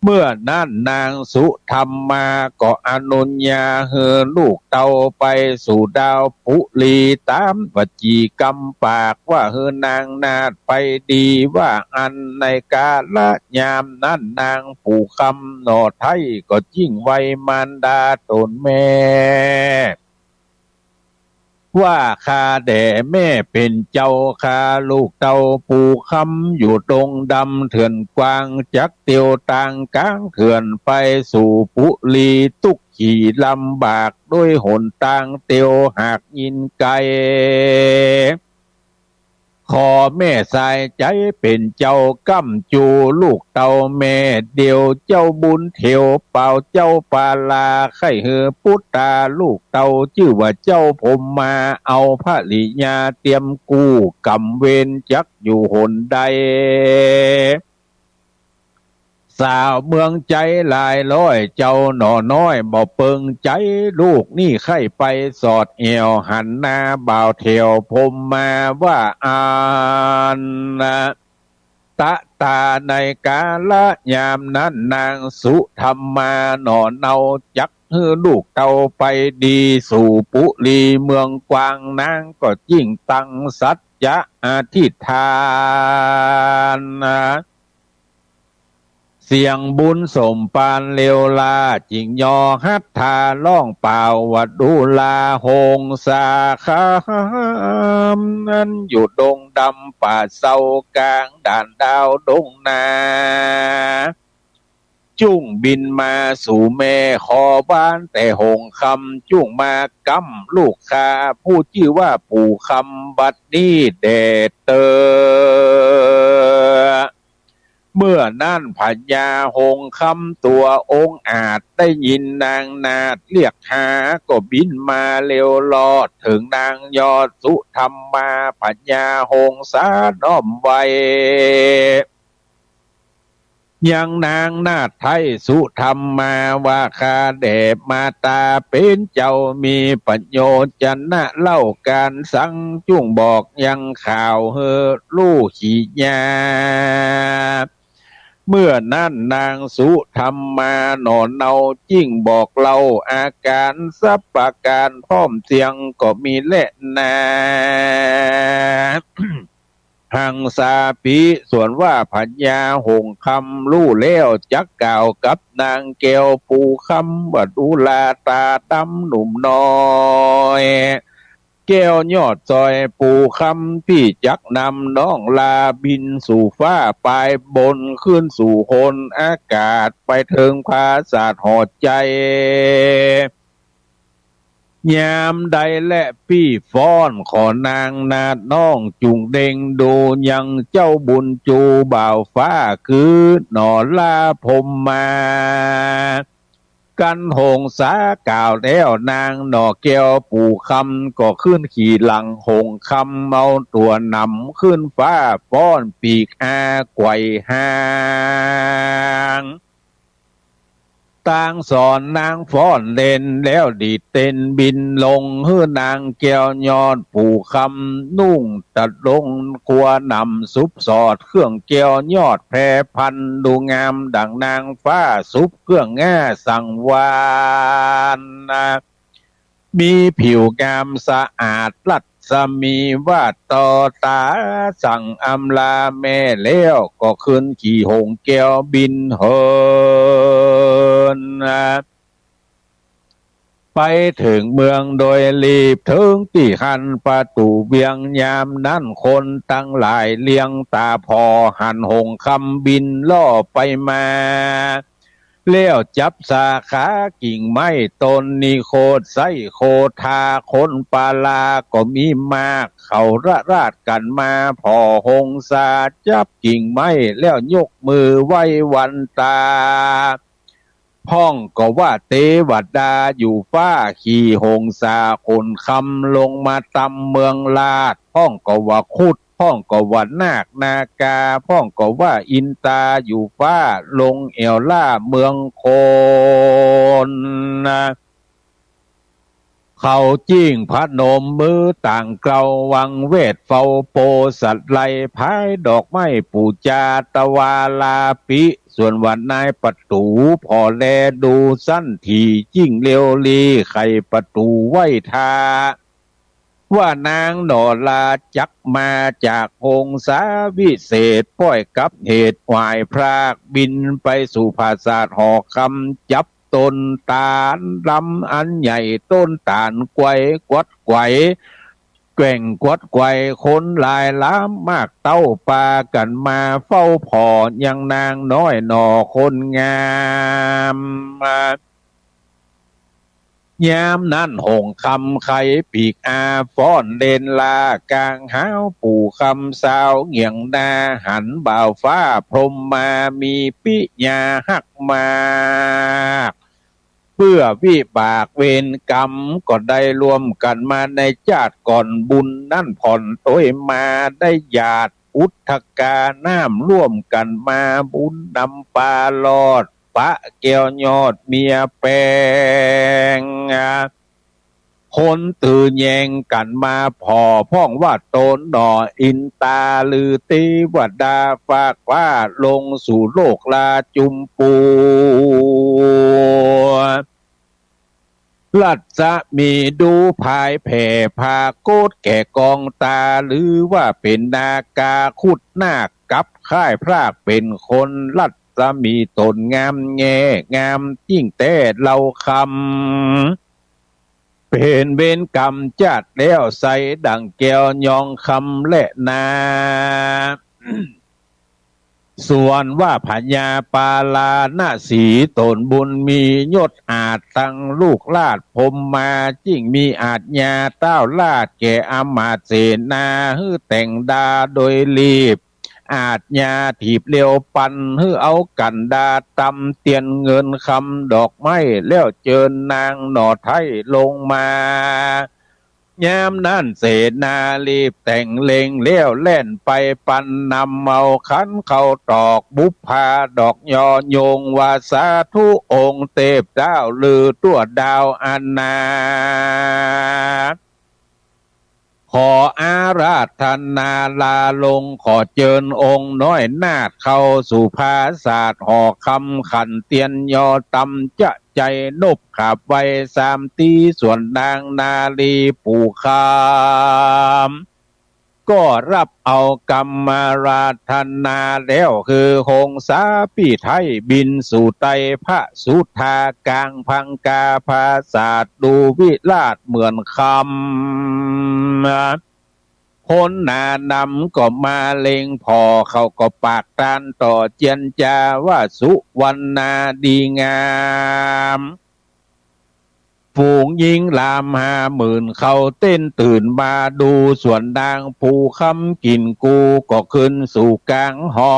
เมื่อนั้นนางสุธัมมาก็อนุญญาหื้อลูกเต้าไปสู่ดาวปุรี ต๋ามวจีกำปากว่าหื้อนางนาฏไปดีว่าอั้น ในกาละยามนั้นนางปู่คำหน่อไท้ก็จึ่งไหว้มารดาต๋นแม่ ว่าข้าแด่แม่เป๋นเจ้า ข้าลูกเต้าปู่คำ อยู่ดงดำเถื่อนกว้าง จักเตียวตางกลางเถื่อนไปสู่ปุรี ตุ๊กขี่ลำบากด้วยหนตางเตียวหากยินไก๋ ขอแม่สายใจ๋เป๋นเจ้าก้ำจูลูกเต้าแม่ เดี่ยวเจ้าบุญเถียวเป่าเจ้าปาลา ใค่หื้อปุตตาลูกเต้าจื้อว่าเจ้าพรหมมา เอาภริยาเตียมกู้ก๋รรมเวรจักอยู่หนใด สาวเมืองใจ๊หลายร้อยเจ้าหน่อน้อย บ่เปิงใจ๋ ลูกนี่ใค่ไปสอดแอ่ว หันหน้าบ่าวแถวพรหมมาว่าอันนะ ตะตาในกาละยามนั้น นางสุธรรมาหน่อเนาจักหื้อลูกเต้าไปดีสู่ปุรีเมืองกวาง นางก็ยิ่งตั้งสัจจะอธิษฐานนะ เสียงบุญสมปานเลวลา จึงย่อหัตถาร้องเป่าว่า ดูราหงสาคำ นั้นอยู่ดงดำป่าเซากลางด่านดาวดงนา จุ่งบินมาสู่แม่คอบ้านแต่หงคำ จุ่งมาก้ำลูกข้าผู้จื้อว่าปู่คำ บัดนี้แด่เต๊อะ เมื่อนั้นพญาหงส์คำตั๋วองอาจ ได้ยินนางนาฏเรียกหา ก็บินมาเร็วลอดเถิงนางยอดสุธรรมา พญาหงสาน้อมไหว้ ยังนางนาฏไท้สุธรรมาว่า ข้าแด่มาตาเป๋นเจ้า มีประโยชน์จะนะเล่าก๋านสัง จุ่งบอกยังข่าวหื้อลู่ขีญา เมื่อนั้นนางสุธรรมาหน่อเนาจึ่งบอกเล่าอาก๋านสัปก๋านพร้อมเสียงก็มีแลนา หังสาปิ ส่วนว่าพญาหงส์คำฮู้แล้ว จักกล่าวกับนางแก้วปู่คำว่า ดูราต๋าดำหนุ่มน้อย แก้วยอดสร้อยปู่คำ ปี้จักนำน้องลาบินสู่ฟ้า ปายบนขึ้นสู่หนอากาศ ไปเถิงผาสาทหอใจ๋ ยามใดแลปี้ฟ้อน ขอนางนาฏน้องจุ่งเล็งดู ยังเจ้าบุญจูบ่าวฟ้า คือหน่อลาพรหมมา กันหงสากล่าวแล้ว นางหน่อแก้วปู่คำ ก็ขึ้นขี่หลังหงส์คำ เอาตั๋วหนำขึ้นฟ้า ฟ้อนปีกอาไขว่หาง ตางสอนนางฟ้อนเล่น แล้วดีดเต้นบินลง หื้อนางแก้วยอดปู่คำ นุ่งตะลงคัวหนำสุบสอด เครื่องแก้วยอดแพรพัน ดูงามดั่งนางฟ้า สุบเครื่องง่าสังวาลนะ มีผิวงามสะอาด รัศมีวาดต่อต๋า สั่งอำลาแม่แล้ว ก็ขึ้นขี่หงส์แก้วบินเหิน ไปเถิงเมืองโดยรีบ เถิงตี้หั้นประตู๋เวียง ยามนั้นคนตังหลายเลียงต๋าผ่อ หันหงส์คำบินล่อไปมา แล้วจับสาขากิ่งไม้ต้นนิโคธไส้โคธา คนปาลาก็มีมาก เขาระราชกั๋นมาผ่อหงสา จับกิ่งไม้แล้วยกมือไหว้วันต๋า พ่องก็ว่าเตวดาอยู่ฟ้า ขี่หงสาขนคำลงมาตำเมืองราช พ่องก็ว่าครุฑ พ่องก็ว่านาคนาคา พ่องก็ว่าอินตาอยู่ฟ้า ลงแอ่วล่าเมืองคนนะ เขาจึ่งพนมมือต่างเกลา วังเวทเฝ้าโปสัตว์ไล พายดอกไม้ปู๋จาตวาลาปิ ส่วนว่านายประตู๋ผ่อแลดูสันถี่ จึ่งเร็วลีไขประตู๋ไหว้ถ้า ว่านางหน่อลาจักมาจากหงสาวิเศษ ป้อยกับเหตุหวายพราก บินไปสู่ผาสาทหอคำ จับต้นตาลลำอันใหญ่ ต้นตาลไกวกวัดไกว แกว่งกวัดไกว คนหลายล้ำมากเต้าปากั๋นมาเฝ้าผ่อยังนางน้อยหน่อคนงาม ยามนั้นหงส์คำไขปีกอาฟ้อนเล่นลากลางหาว ปู่คำสาวเหงี่ยงหน้า หันบ่าวฟ้าพรหมมา มีปิญาฮักมาก เปื้อวิบากเวรกรรม ก็ได้ร่วมกั๋นมาในจาติก่อน บุญนั้นผ่อนตวยมา ได้หยาด ปุทธกา น้ำร่วมกั๋นมา บุญนำปารอด ปะแก้วยอดเมียแปง คนตื่นแยงกั๋นมาผ่อ พ่องว่าต๋นหน่อ อินตาลือเตวดา ฟากฟ้าลงสู่โลกลาจุมปู รัศมีดูผายแผ่ ผากฏแก่กองต๋า ลือว่าเป๋นนากาครุฑนาค กลับคล้ายพรากเป๋นคน รัศมีต๋นงามแง่งาม ยิ่งแต๊เลาคำ เป๋นเวรกรรมจาติแล้ว ใสดั่งแก้วยองคำแลนา ส่วนว่าพญาปาราณสี ต๋นบุญมียศอาจตังลูกราชพรหมา จึ่งมีอาจญาต้าวราชแก่อำมาตย์เสนา หื้อแต่งดาโดยรีบ อาจญาถีบเร็วปัน หื้อเอากั๋นดาตำเตียนเงินคำดอกไม้ แล้วเจิญนางหน่อไท้ลงมา ยามนั้นเสนารีบแต่งเล็งแล้ว แล่นไปปันนำเอาขันเข้าตอก บุปผาดอกยอโยง ว่าสาธุองค์เตพเจ้า ลือตั้วดาวอาณา ขออาราธนาลาลง ขอเจิญองค์น้อยนาถเข้าสู่ผาสาท หอคำขันเตียนยอตำจะ ใจ๋นบขาบไหว้สามตี ส่วนนางนารีปู่คำ ก็ฮับเอากำอาราธนาแล้ว คือหงสาปี้ไท้บินสู่ใต้ พระสุธากลางพังกาผาสาท ดูวิราชเหมือนคำ คนหนานำก็มาเล็งผ่อ เขาก็ปากตานต่อเจียรจา ว่าสุวรรณาดีงาม ฝูงญิงลามห้าหมื่น เขาเต้นตื่นมาดู ส่วนนางปู่คำกิ่นกู ก็ขึ้นสู่กลางหอ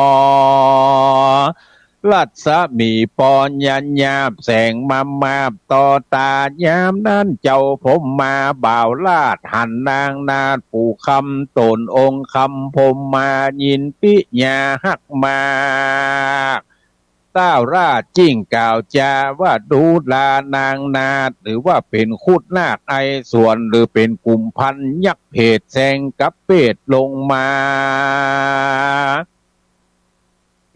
รัศมีปอญาญาบ แสงมามาบต่อต๋า ยามนั้นเจ้าพรหมาบ่าวราช หันนางนาถปู่คำ ต๋นองค์คำพรหมา ยินปิยาฮักมาก ต้าวราชจึ่งกล่าวจาว่า ดูรานางนาถ หรือว่าเป๋นครุฑนาคไอสวน หรือเป๋นกุมภัณฑ์ยักษ์เผดแซงกับเปรตลงมา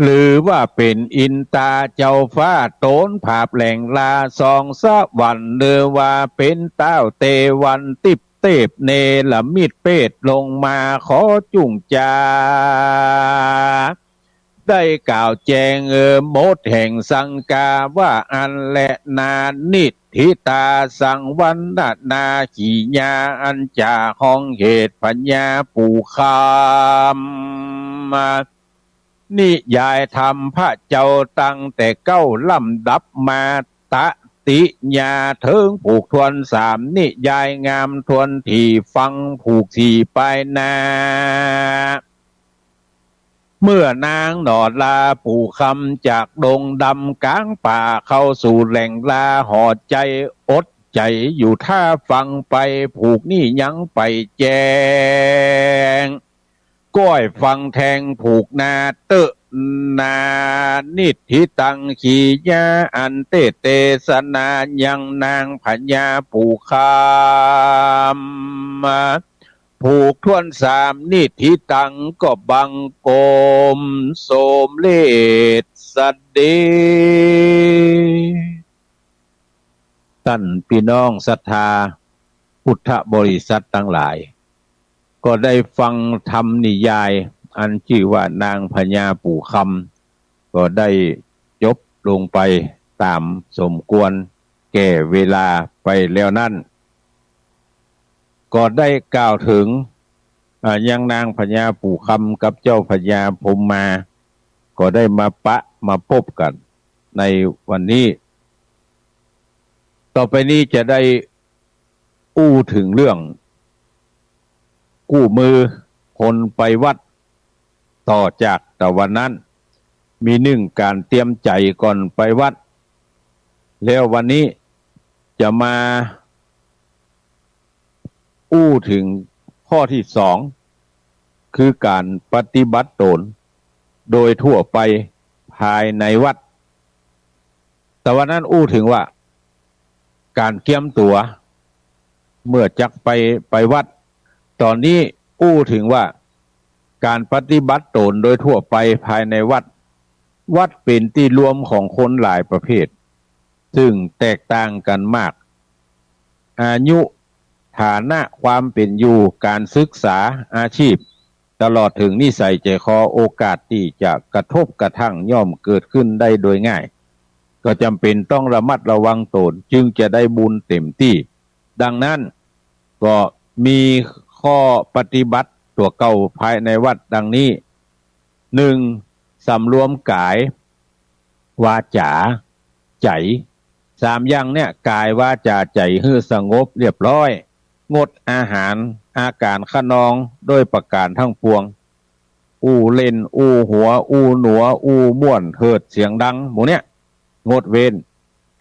หรือว่าเป๋นอินตาเจ้าฟ้า ต๋นผาบแหล่งลาสองสวรรค์ หรือว่าเป๋นต้าวเตวันทิพย์เตพเนรมิตเปรตลงมา ขอจุ่งจา ได้กล่าวแจ้งเออหมดแห่งสังกา ว่าอั้นแลนา นิฏฐิตา สังวรรณนา ขีญาอันจะฮ้องเหตุพญาปู่คำ นิยายธรรมพระเจ้าตั้งแต่เก๊าลำดับมา ตะติญาเถิงผูกถ้วนสาม นิยายงามถ้วนถี่ ฟังผูกสี่ปลายหน้า เมื่อนางหน่อลาปู่คำ จากดงดำกลางป่า เข้าสู่แหล่งลาหอใจ๋ อดใจ๋อยู่ถ้าฟังไป ผูกนี้ยังไปแจ้ง ก้อยฟังแทงผูกนาเต๊อะนา นิฏฐิตัง ขีญาอันเตเตสนายังนางพญาปู่คำ ผูกถ้วนสาม นิฏฐิตัง ก็บังคมสมเร็จสะเด็จ ต้านปี้น้องศรัทธาพุทธบริษัทตังหลาย ก็ได้ฟังธรรมนิยายอันจื้อว่านางพญาปู่คำ ก็ได้จบลงไปต๋ามสมควรแก่เวลาไปแล้วนั้น ก็ได้กล่าวเถิง อ่า ยังนางพญาปู่คำกับเจ้าพญาพรหมา ก็ได้มาปะมาปบกั๋นในวันนี้ ต่อไปนี้จะได้อู้เถิงเรื่องกู้มือคนไปวัด ต่อจากตะวันนั้น มีนึ่งก๋านเตรียมใจ๋ก่อนไปวัด แล้ววันนี้จะมาอู้เถิงข้อตี้สอง คือก๋านปฏิบัติต๋นโดยทั่วไปภายในวัด ตะวันนั้นอู้เถิงว่าก๋านเกียมตั๋วเมื่อจักไป ไปวัด ต๋อนนี้อู้เถิงว่าก๋านปฏิบัติต๋นโดยทั่วไปภายในวัด วัดเป๋นตี้รวมของคนหลายประเภท ซึ่งแตกต่างกั๋นมาก อายุ ฐานะความเป๋นอยู่ ก๋านศึกษา อาชีพ ตลอดเถิงนิสัยใจ๋คอ โอกาสตี้จะกระทบกระทั่งย่อมเกิดขึ้นได้โดยง่าย ก็จ๋ำเป๋นต้องระมัดระวังต๋น จึงจะได้บุญเต๋มตี้ ดังนั้นก็มีข้อปฏิบัติตั๋วเก่าภายในวัดดังนี้ นึ่ง สำรวมก๋าย วาจ๋า ใจ๋ สามอย่างเนี่ย ก๋าย วาจ๋า ใจ๋ หื้อสงบเรียบร้อย งดอาหาร อาก๋านคะนองโดยประก๋านตังปวง อู้เล่น อู้หัว อู้หนัว อู้ม่วน เหิดเสียงดัง หมู่เนี่ย งดเว้น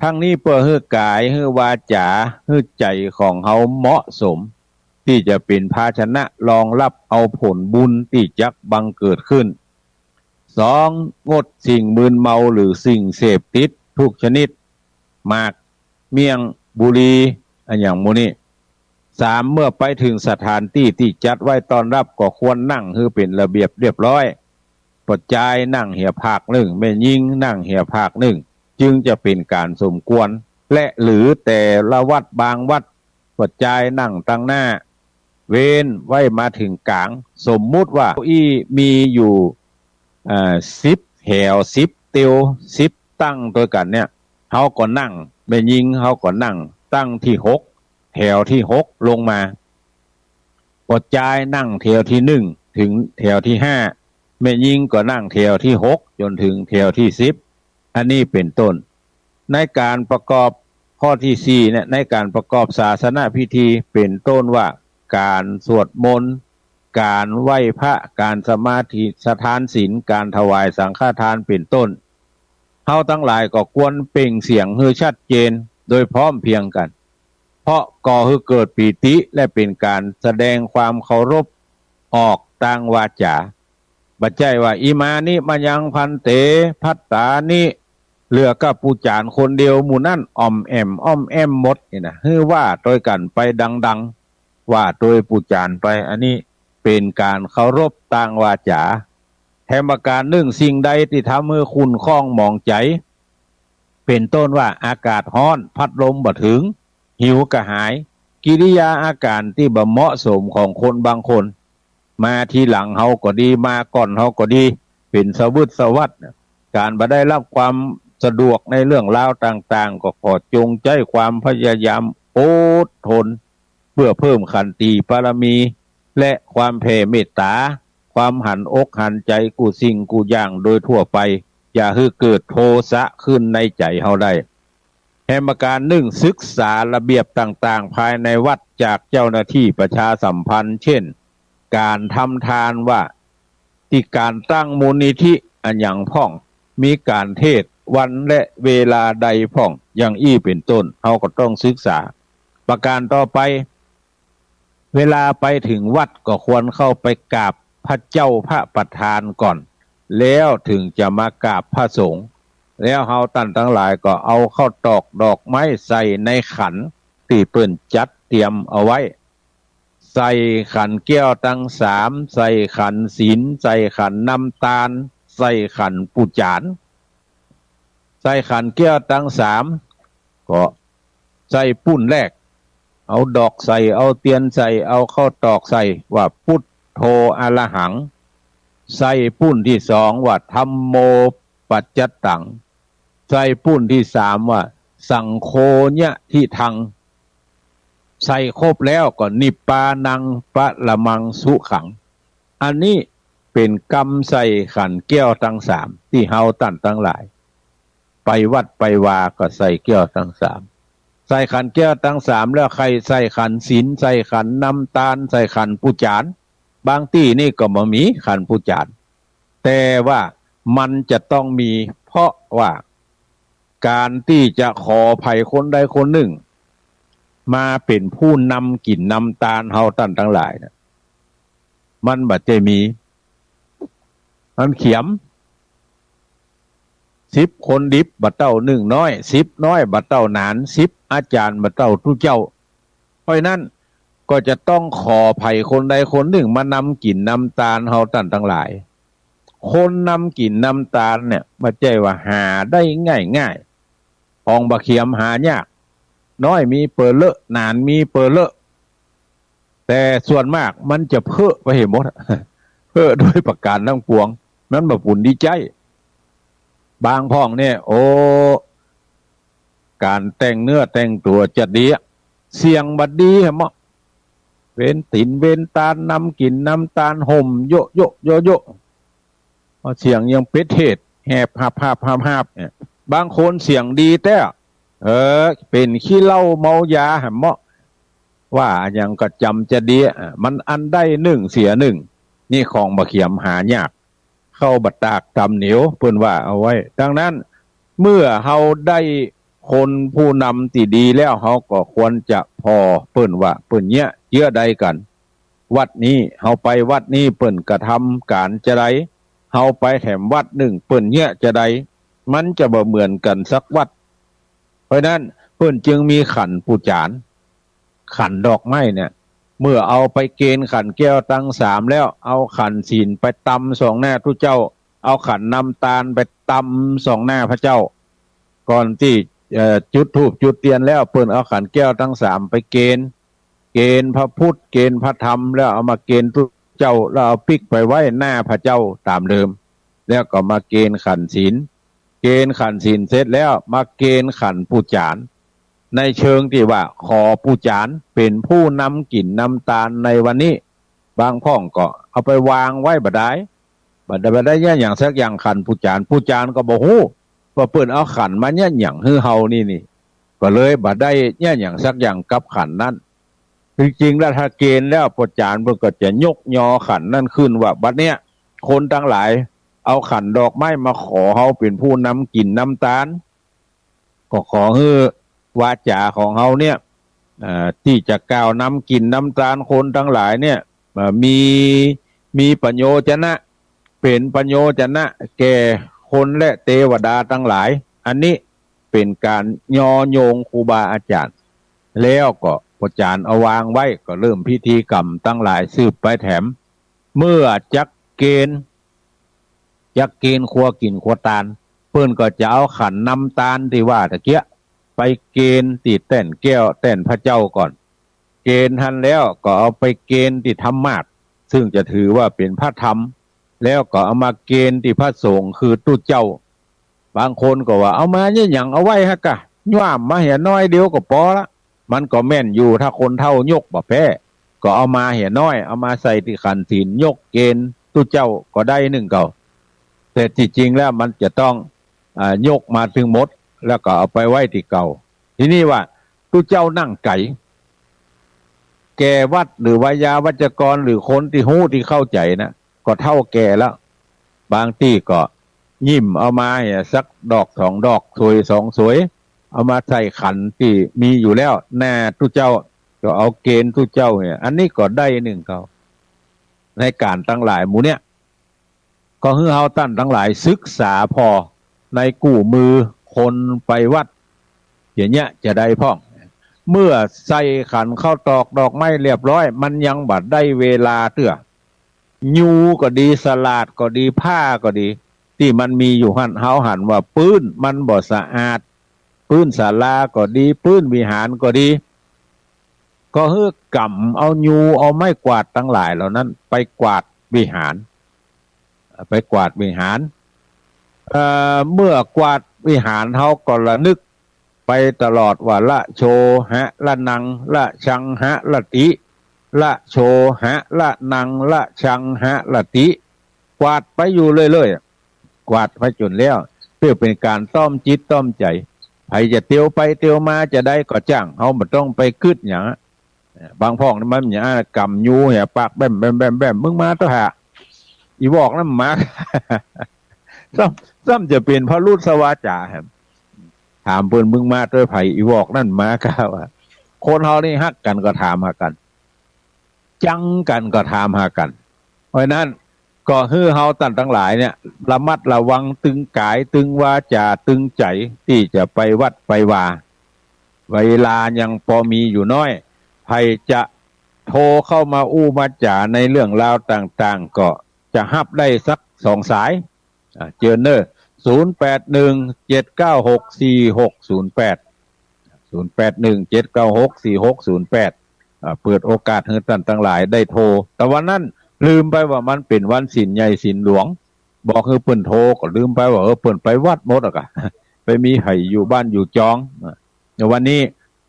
ทั้งนี้เปื้อหื้อก๋าย หื้อวาจ๋า หื้อใจ๋ของเฮาเหมาะสม ตี้จะเป๋นภาชนะรองรับเอาผลบุญตี้จักบังเกิดขึ้น สอง งดสิ่งมึนเมาหรือสิ่งเสพติดทุกชนิด หมาก เมี่ยง บุหรี่ อะหยังหมู่นี้ สาม เมื่อไปเถิงสถานตี้ตี้จัดไว้ต้อนรับ ก็ควรนั่งหื้อเป๋นระเบียบเรียบร้อย ป้อจายนั่งเหียผากนึ่ง แม่ญิงนั่งเหียผากนึ่ง จึงจะเป๋นก๋านสมควร และหรือแต่ละวัดบางวัด ป้อจายนั่งตังหน้า เว้นไว้มาเถิงก๋าง สมมุติว่าเก้าอี้มีอยู่ อ่า สิบแถว สิบเตียว สิบตั้งตวยกั๋นเนี่ย เฮาก็นั่ง แม่ญิงเฮาก็นั่งตั้งตี้หก แถวตี้หกลงมา ป้อจายนั่งแถวตี้นึ่งเถิงแถวตี้ห้า แม่ญิงก็นั่งแถวตี้หกจ๋นเถิงแถวตี้สิบ อันนี้เป๋นต้น ในก๋านประกอบข้อตี้สี่เนี่ย ในก๋านประกอบศาสนพิธี เป๋นต้นว่าก๋านสวดมนต์ ก๋านไหว้พระ ก๋านสมาทานศีล ก๋านถวายสังฆทาน เป๋นต้น เฮาตังหลายก็ควรเปล่งเสียงหื้อชัดเจนโดยพร้อมเพรียงกั๋น เพราะก่อหื้อเกิดปีติ และเป๋นก๋านแสดงความเคารพออกตางวาจ๋า บ่ใจ้ว่า อิมานิ มะยัง ภันเต ภัตตานิ เหลือก้าปู๋จ๋ารย์คนเดียว หมู่นั้นอ่อมแอ่มอ้อมแอ้มหมดนี่นะ หื้อว่าตวยกั๋นไปดังๆ ว่าตวยปู๋จ๋ารย์ไป อันนี้เป๋นก๋านเคารพตางวาจ๋า แถมประก๋านนึ่ง สิ่งใดตี้ทำหื้อขุ่นข้องหมองใจ๋ เป๋นต้นว่าอากาศฮ้อน พัดลมบ่เถิง หิวกระหาย กิริยาอาก๋านตี้บ่เหมาะสมของคนบางคน มาทีหลังเฮาก็ดี มาก่อนเฮาก็ดี เป๋นสวึดสวัสด ก๋านบ่ได้รับความสะดวกในเรื่องราวต่างๆ ก็ขอจงใจ๊ความพยายามอดทน เปื้อเพิ่มขันติปารมี และความแผ่เมตต๋า ความหันอกหันใจ๋กู้สิ่งกู้อย่างโดยทั่วไป อย่าหื้อเกิดโทสะขึ้นในใจ๋เฮาได้ แถมประก๋านนึ่ง ศึกษาระเบียบต่างๆ ภายในวัดจากเจ้าหน้าตี้ประชาสัมพันธ์ เช่น ก๋านทำทานว่า ตี้ก๋านตั้งมูลนิธิอะหยังพ่อง มีก๋านเทศน์วันและเวลาใดพ่อง อย่างอี้เป๋นต้น เฮาก็ต้องศึกษา ประก๋านต่อไป เวลาไปเถิงวัดก็ควรเข้าไปกราบพระเจ้าพระประธานก่อน แล้วเถิงจะมากราบพระสงฆ์ แล้วเฮาต้านตังหลายก็เอาข้าวตอกดอกไม้ใส่ในขันตี้เปิ้นจัดเตรียมเอาไว้ ใส่ขันแก้วตังสาม ใส่ขันศีล ใส่ขันน้ำตาล ใส่ขันปู๋จ๋ารย์ ใส่ขันแก้วตังสาม ก็ใส่ปุ้นแรก เอาดอกใส่ เอาเตียนใส่ เอาข้าวตอกใส่ ว่า ปุทโธ อะระหัง ใส่ปุ้นตี้สอง ว่า ธัมโม ปัจจัตตัง ใส่ปุ้นตี้สาม ว่า สังโฆ ญะทิฏฐัง ใส่ครบแล้วก็ นิปปานัง ปะระมัง สุขัง อันนี้เป๋นกำใส่ขันแก้วตังสาม ตี้เฮาต้านตังหลาย ไปวัดไปวาก็ใส่แก้วตังสาม ใส่ขันแก้วตังสามแล้วใค่ใส่ขันศีล ใส่ขันน้ำตาล ใส่ขันปู๋จ๋ารย์ บางตี้นี่ก็บ่มีขันปู๋จ๋ารย์ แต่ว่ามันจะต้องมี เพราะว่าก๋านตี้จะขอใผคนใดคนนึ่ง มาเป๋นผู้นำกิ๋นนำตานเฮาต้านตังหลายนะ มันบ่ใจ้มี มันเขียม สิบคนดิบบ่เต้านึ่งน้อย สิบน้อยบ่เต้าหนาน สิบอาจารย์บ่เต้าตุ๊เจ้า เพราะฉะนั้นก็จะต้องขอใผคนใดคนนึ่งมานำกิ๋นนำตานเฮาต้านตังหลาย คนนำกิ๋นนำตานเนี่ย บ่ใจ้ว่าหาได้ง่ายๆ ของบ่าเขียมหายาก น้อยมีเป๋อเลอะ หนานมีเป๋อเลอะ แต่ส่วนมากมันจะเพ้อไปเหียหมด เพ้อโดยประก๋านตังปวง มันบ่ปูนดีใจ๊ บางพ่องเนี่ย โอ้ ก๋านแต่งเนื้อแต่งตั๋วจะดีอะ เสียงบ่ดีแหมเนาะ เวนศีลเวนตาน นำกิ๋นนำตาน ห่มโยะโยะโยะโยะ เสียงยังเป๋นเทศน์ แหบหาบหาบหาบหาบเนี่ย บางคนเสียงดีแต๊ เออ เป๋นขี้เหล้าเมายาแหมเนาะ ว่าอะหยังก็จ๋ำจะดีอะ มันอันได้นึ่งเสียนึ่ง นี่ของบ่าเขียมหายาก เข้าบ่าตากต๋ำเหนียว เปิ้นว่าเอาไว้ ดังนั้น เมื่อเฮาได้คนผู้นำตี้ดีแล้ว เฮาก็ควรจะผ่อเปิ้นว่าเปิ้นเยียะเจื้อใดกั๋น วัดนี้ เฮาไปวัดนี้เปิ้นกระทำก๋านจาใด เฮาไปแถมวัดนึ่งเปิ้นเยียะจาใด มันจะบ่เหมือนกั๋นสักวัด เพราะฉะนั้นเปิ้นจึงมีขันปู๋จาน ขันดอกไม้เนี่ย เมื่อเอาไปเกณฑ์ขันแก้วตังสามแล้ว เอาขันศีลไปตำส่องหน้าตุ๊เจ้า เอาขันนำตานไปตำส่องหน้าพระเจ้า ก่อนตี้ เอ่อ จุดธูปจุดเตียนแล้ว เปิ้นเอาขันแก้วตังสามไปเกณฑ์ เกณฑ์พระพุทธ เกณฑ์พระธรรม แล้วเอามาเกณฑ์ตุ๊เจ้า แล้วเอาปิ๊กไปไว้หน้าพระเจ้าต๋ามเดิม แล้วก็มาเกณฑ์ขันศีล เกณฑ์ขันศีลเสร็จแล้ว มาเกณฑ์ขันปู๋จาน ในเชิงตี้ว่าขอปู๋จานเป๋นผู้นำกิ๋นนำตานในวันนี้ บางพ่องก็เอาไปวางไว้บ่ดาย บ่ได้ บ่ได้เยียะหยังสักอย่าง ขันปู๋จาน ปู๋จานก็บ่ฮู้ว่าเปิ้นเอาขันมาเยียะหยังหื้อเฮานี่นี่ ก็เลยบ่ได้เยียะหยังสักอย่างกับขันนั้น จริงๆ แล้วถ้าเกณฑ์แล้ว ปู๋จานเปิ้นก็จะยกยอขันนั้นขึ้นว่า บัดเนี้ย คนตังหลายเอาขันดอกไม้มาขอเฮาเป๋นผู้นำกิ๋นนำตาน ก็ขอหื้อวาจ๋าของเฮาเนี่ย เอ่อ ตี้จะกล่าวนำกิ๋นนำตานคนตังหลายเนี่ย เอ่อ มี มีประโยชนะ เป๋นประโยชนะแก่คนและเตวดาตังหลาย อันนี้เป๋นก๋านยอโยงครูบาอาจ๋ารย์ แล้วก็ปู๋จานเอาวางไว้ ก็เริ่มพิธีกรรมตังหลายสืบไปแถม เมื่อจักเกณฑ์ จักเกณฑ์ครัวกิ๋นครัวตาน เปิ้นก็จะเอาขันนำตานตี้ว่าตะเกียะ ไปเกณฑ์ตี้แต้นแก้วแต้นพระเจ้าก่อน เกณฑ์หั้นแล้วก็เอาไปเกณฑ์ตี้ธรรมาสน์ ซึ่งจะถือว่าเป๋นพระธรรม แล้วก็เอามาเกณฑ์ตี้พระสงฆ์ คือตุ๊เจ้า บางคนก็ว่า เอามาเยียะหยัง เอาไว้ฮะกะ ย้ำมาเหียน้อยเดียวก็ปอละ มันก็แม่นอยู่ ถ้าคนเฒ่ายกบ่แป๊ ก็เอามาเหียน้อย เอามาใส่ตี้ขันศีล ยกเกณฑ์ตุ๊เจ้าก็ได้นึ่งเก่า แต่ตี้จริงแล้วมันจะต้อง อ่า ยกมาตึงหมด แล้วก็เอาไปไว้ตี้เก่า ทีนี้ว่าตุ๊เจ้านั่งไก๋ แก่วัตรหรือไวยาวัจกรหรือคนตี้ฮู้ตี้เข้าใจ๋นะ ก็เฒ่าแก่แล้ว บางตี้ก็ยิ้มเอามาเหียสักดอกสองดอก สวยสองสวย เอามาใส่ขันตี้มีอยู่แล้วหน้าตุ๊เจ้า ก็เอาเกณฑ์ตุ๊เจ้าเหีย อันนี้ก็ได้นึ่งเก่า ในก๋านตังหลายหมู่เนี่ย ก็หื้อเฮาต้านตังหลายศึกษาผ่อในกู้มือคนไปวัด อย่างเนี้ยจะได้พ่อง เมื่อใส่ขันข้าวตอกดอกไม้เรียบร้อย มันยังบ่ได้เวลาเตื้อ ยูก็ดี สลาดก็ดี ผ้าก็ดี ตี้มันมีอยู่หั้น เฮาหันว่าปื๊นมันบ่สะอาด ปื๊นศาลาก็ดี ปื๊นวิหารก็ดี ก็หื้อก๋ำเอายูเอาไม้กวาดตังหลายเหล่านั้นไปกวาดวิหาร ไปกวาดวิหาร เอ่อ เมื่อกวาดวิหาร เฮาก็ระนึกไปตลอดว่า ละโชหะละนัง ละชังหะละติ ละโชหะละนัง ละชังหะละติ กวาดไปอยู่เรื่อยๆ กวาดไปจ๋นแล้ว เปื้อเป๋นก๋านต้อมจิตต้อมใจ๋ ใผจะเตียวไปเตียวมาจะได้ก็จ้าง เฮาบ่ต้องไปกึ๊ดหยัง บางพ่องนี่มันอย่างนั้น ก๋ำยูเหียปากแบ้มแบ้มแบ้มแบ้ม มึงมาเต๊อะหา อีวอกนั้นมา ซ้ำ ซ้ำจะเป๋นพระรุสวาจ๋าแหม ถามเปิ้น มึงมาตวยใผ อีวอกนั้นมาก้า ว่า คนเฮานี่ฮักกั๋นก็ถามหากั๋น จังกั๋นก็ถามหากั๋น เพราะฉะนั้นก็หื้อเฮาต้านตังหลายเนี่ย ระมัดระวังตึงก๋าย ตึงวาจ๋า ตึงใจ๋ ตี้จะไปวัดไปวา เวลายังปอมีอยู่น้อย ใผจะโทรเข้ามาอู้มาจ๋าในเรื่องราวต่างๆ ก็จะฮับได้สักสองสาย อ่า เจิญเน่อ ศูนย์แปดหนึ่ง เจ็ดเก้าหก สี่หกศูนย์แปด ศูนย์แปดหนึ่ง เจ็ดเก้าหก สี่หกศูนย์แปด อ่า เปิดโอกาสหื้อต้านตังหลายได้โทร แต่วันนั้นลืมไปว่ามันเป๋นวันศีลใหญ่ศีลหลวง บอกหื้อเปิ้นโทรก็ลืมไปว่า เออ เปิ้นไปวัดหมดอะกะ ไปมีใผอยู่บ้านอยู่จอง อ่า เดี๋ยววันนี้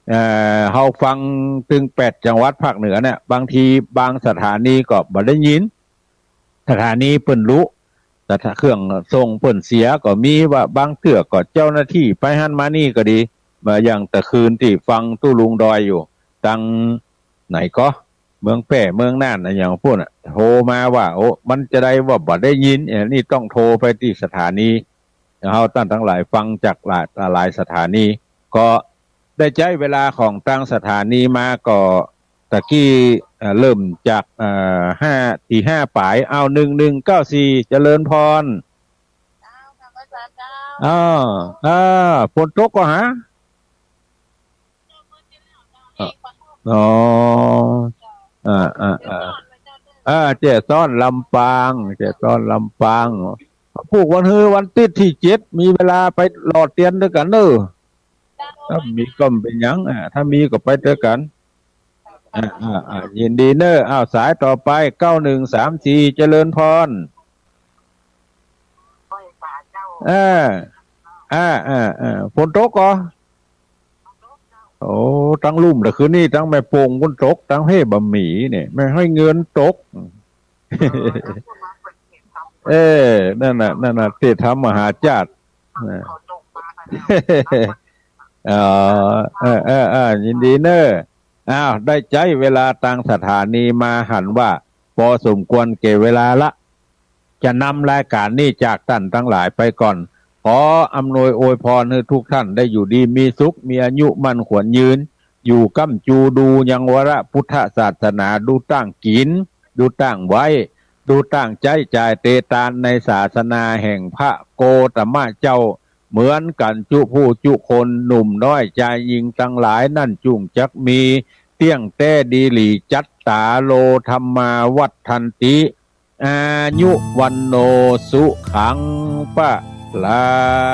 เอ่อ เฮาฟังตึงแปดจังหวัดภาคเหนือเนี่ย บางทีบางสถานีก็บ่ได้ยิน สถานีเปิ้นลุ สถา- เครื่องส่งเปิ้นเสียก็มี ว่าบางเตื้อก็เจ้าหน้าตี้ไปหั้นมานี่ก็ดี มาอย่างตะคืนตี้ฟังตู้ลุงดอยอยู่ ตังไหนก็ เมืองแป้ เมืองน่านอะหยังปู้นน่ะ โทรมาว่า โอ้ มันจาใดว่าบ่ได้ยิน เอ้อ นี่ต้องโทรไปตี้สถานี เฮาต้านตังหลายฟังจากหลาย หลายสถานี ก็ได้ใจ๊เวลาของตางสถานีมาก็ ตะกี้ เอ่อ เริ่มจาก เอ่อ ห้า ตี้ห้าป๋าย เอา หนึ่งหนึ่งเก้าสี่ เจริญพร เจ้า ค่ะ พระอาจารย์เจ้า อ้าว อ้าว ฝนตกก่อฮะ เจ้า มื้อตี้แล้วเจ้า เอ่อ เองปะ อ๋อ เจ้า อ่า อ่า เจ้า อ่า สอนพระเจ้าเด้อ อ่า แจ้ซ้อนลำปาง แจ้ซ้อนลำปาง พูกวันฮือวันติ๊ดตี้เจ็ด มีเวลาไปหล่อเตียนตวยกั๋นเน่อ ถ้ามีก็บ่เป๋นหยัง อ่า ถ้ามีก็ไปตวยกั๋น อ่า อ่า อ่า ยินดีเน่อ อ้าว สายต่อไป เก้าหนึ่งสามสี่ เจริญพร เออ อ่า อ่า อ่า ฝนตกก่อ โอ้ ตังลุ่มตะคืนนี้ ตังแม่โป่งฝนตก ตังเฮ่บ่มีเนี่ย แม่ฮ้อยเงินตก เออ นั่นน่ะ นั่นน่ะ เทศธรรมมหาชาติ นะ เออ เออ เออ เออ ยินดีเน่อ อ้าว ได้ใจ๊เวลาตางสถานีมาหันว่าปอสมควรแก่เวลาละ จะนำรายก๋านนี้จากต้านตังหลายไปก่อน ขออำนวยอวยพรหื้อทุกท่านได้อยู่ดีมีสุข มีอายุมั่นขวัญยืน อยู่ก้ำจูดูยังวรพุทธศาสนา ดูต้านกิ๋น ดูต้านไหว้ ดูต้านใจ๊จ่ายเตตานในศาสนาแห่งพระโกตมะเจ้า เหมือนกั๋นจุผู้จุคน หนุ่มน้อยจายญิงตังหลายนั้นจุ่งจักมี เตี้ยงแต๊ดีหลี จัตตาโร ธัมมา วัฑฒันติ อายุ วัณโณ สุขัง พะลัง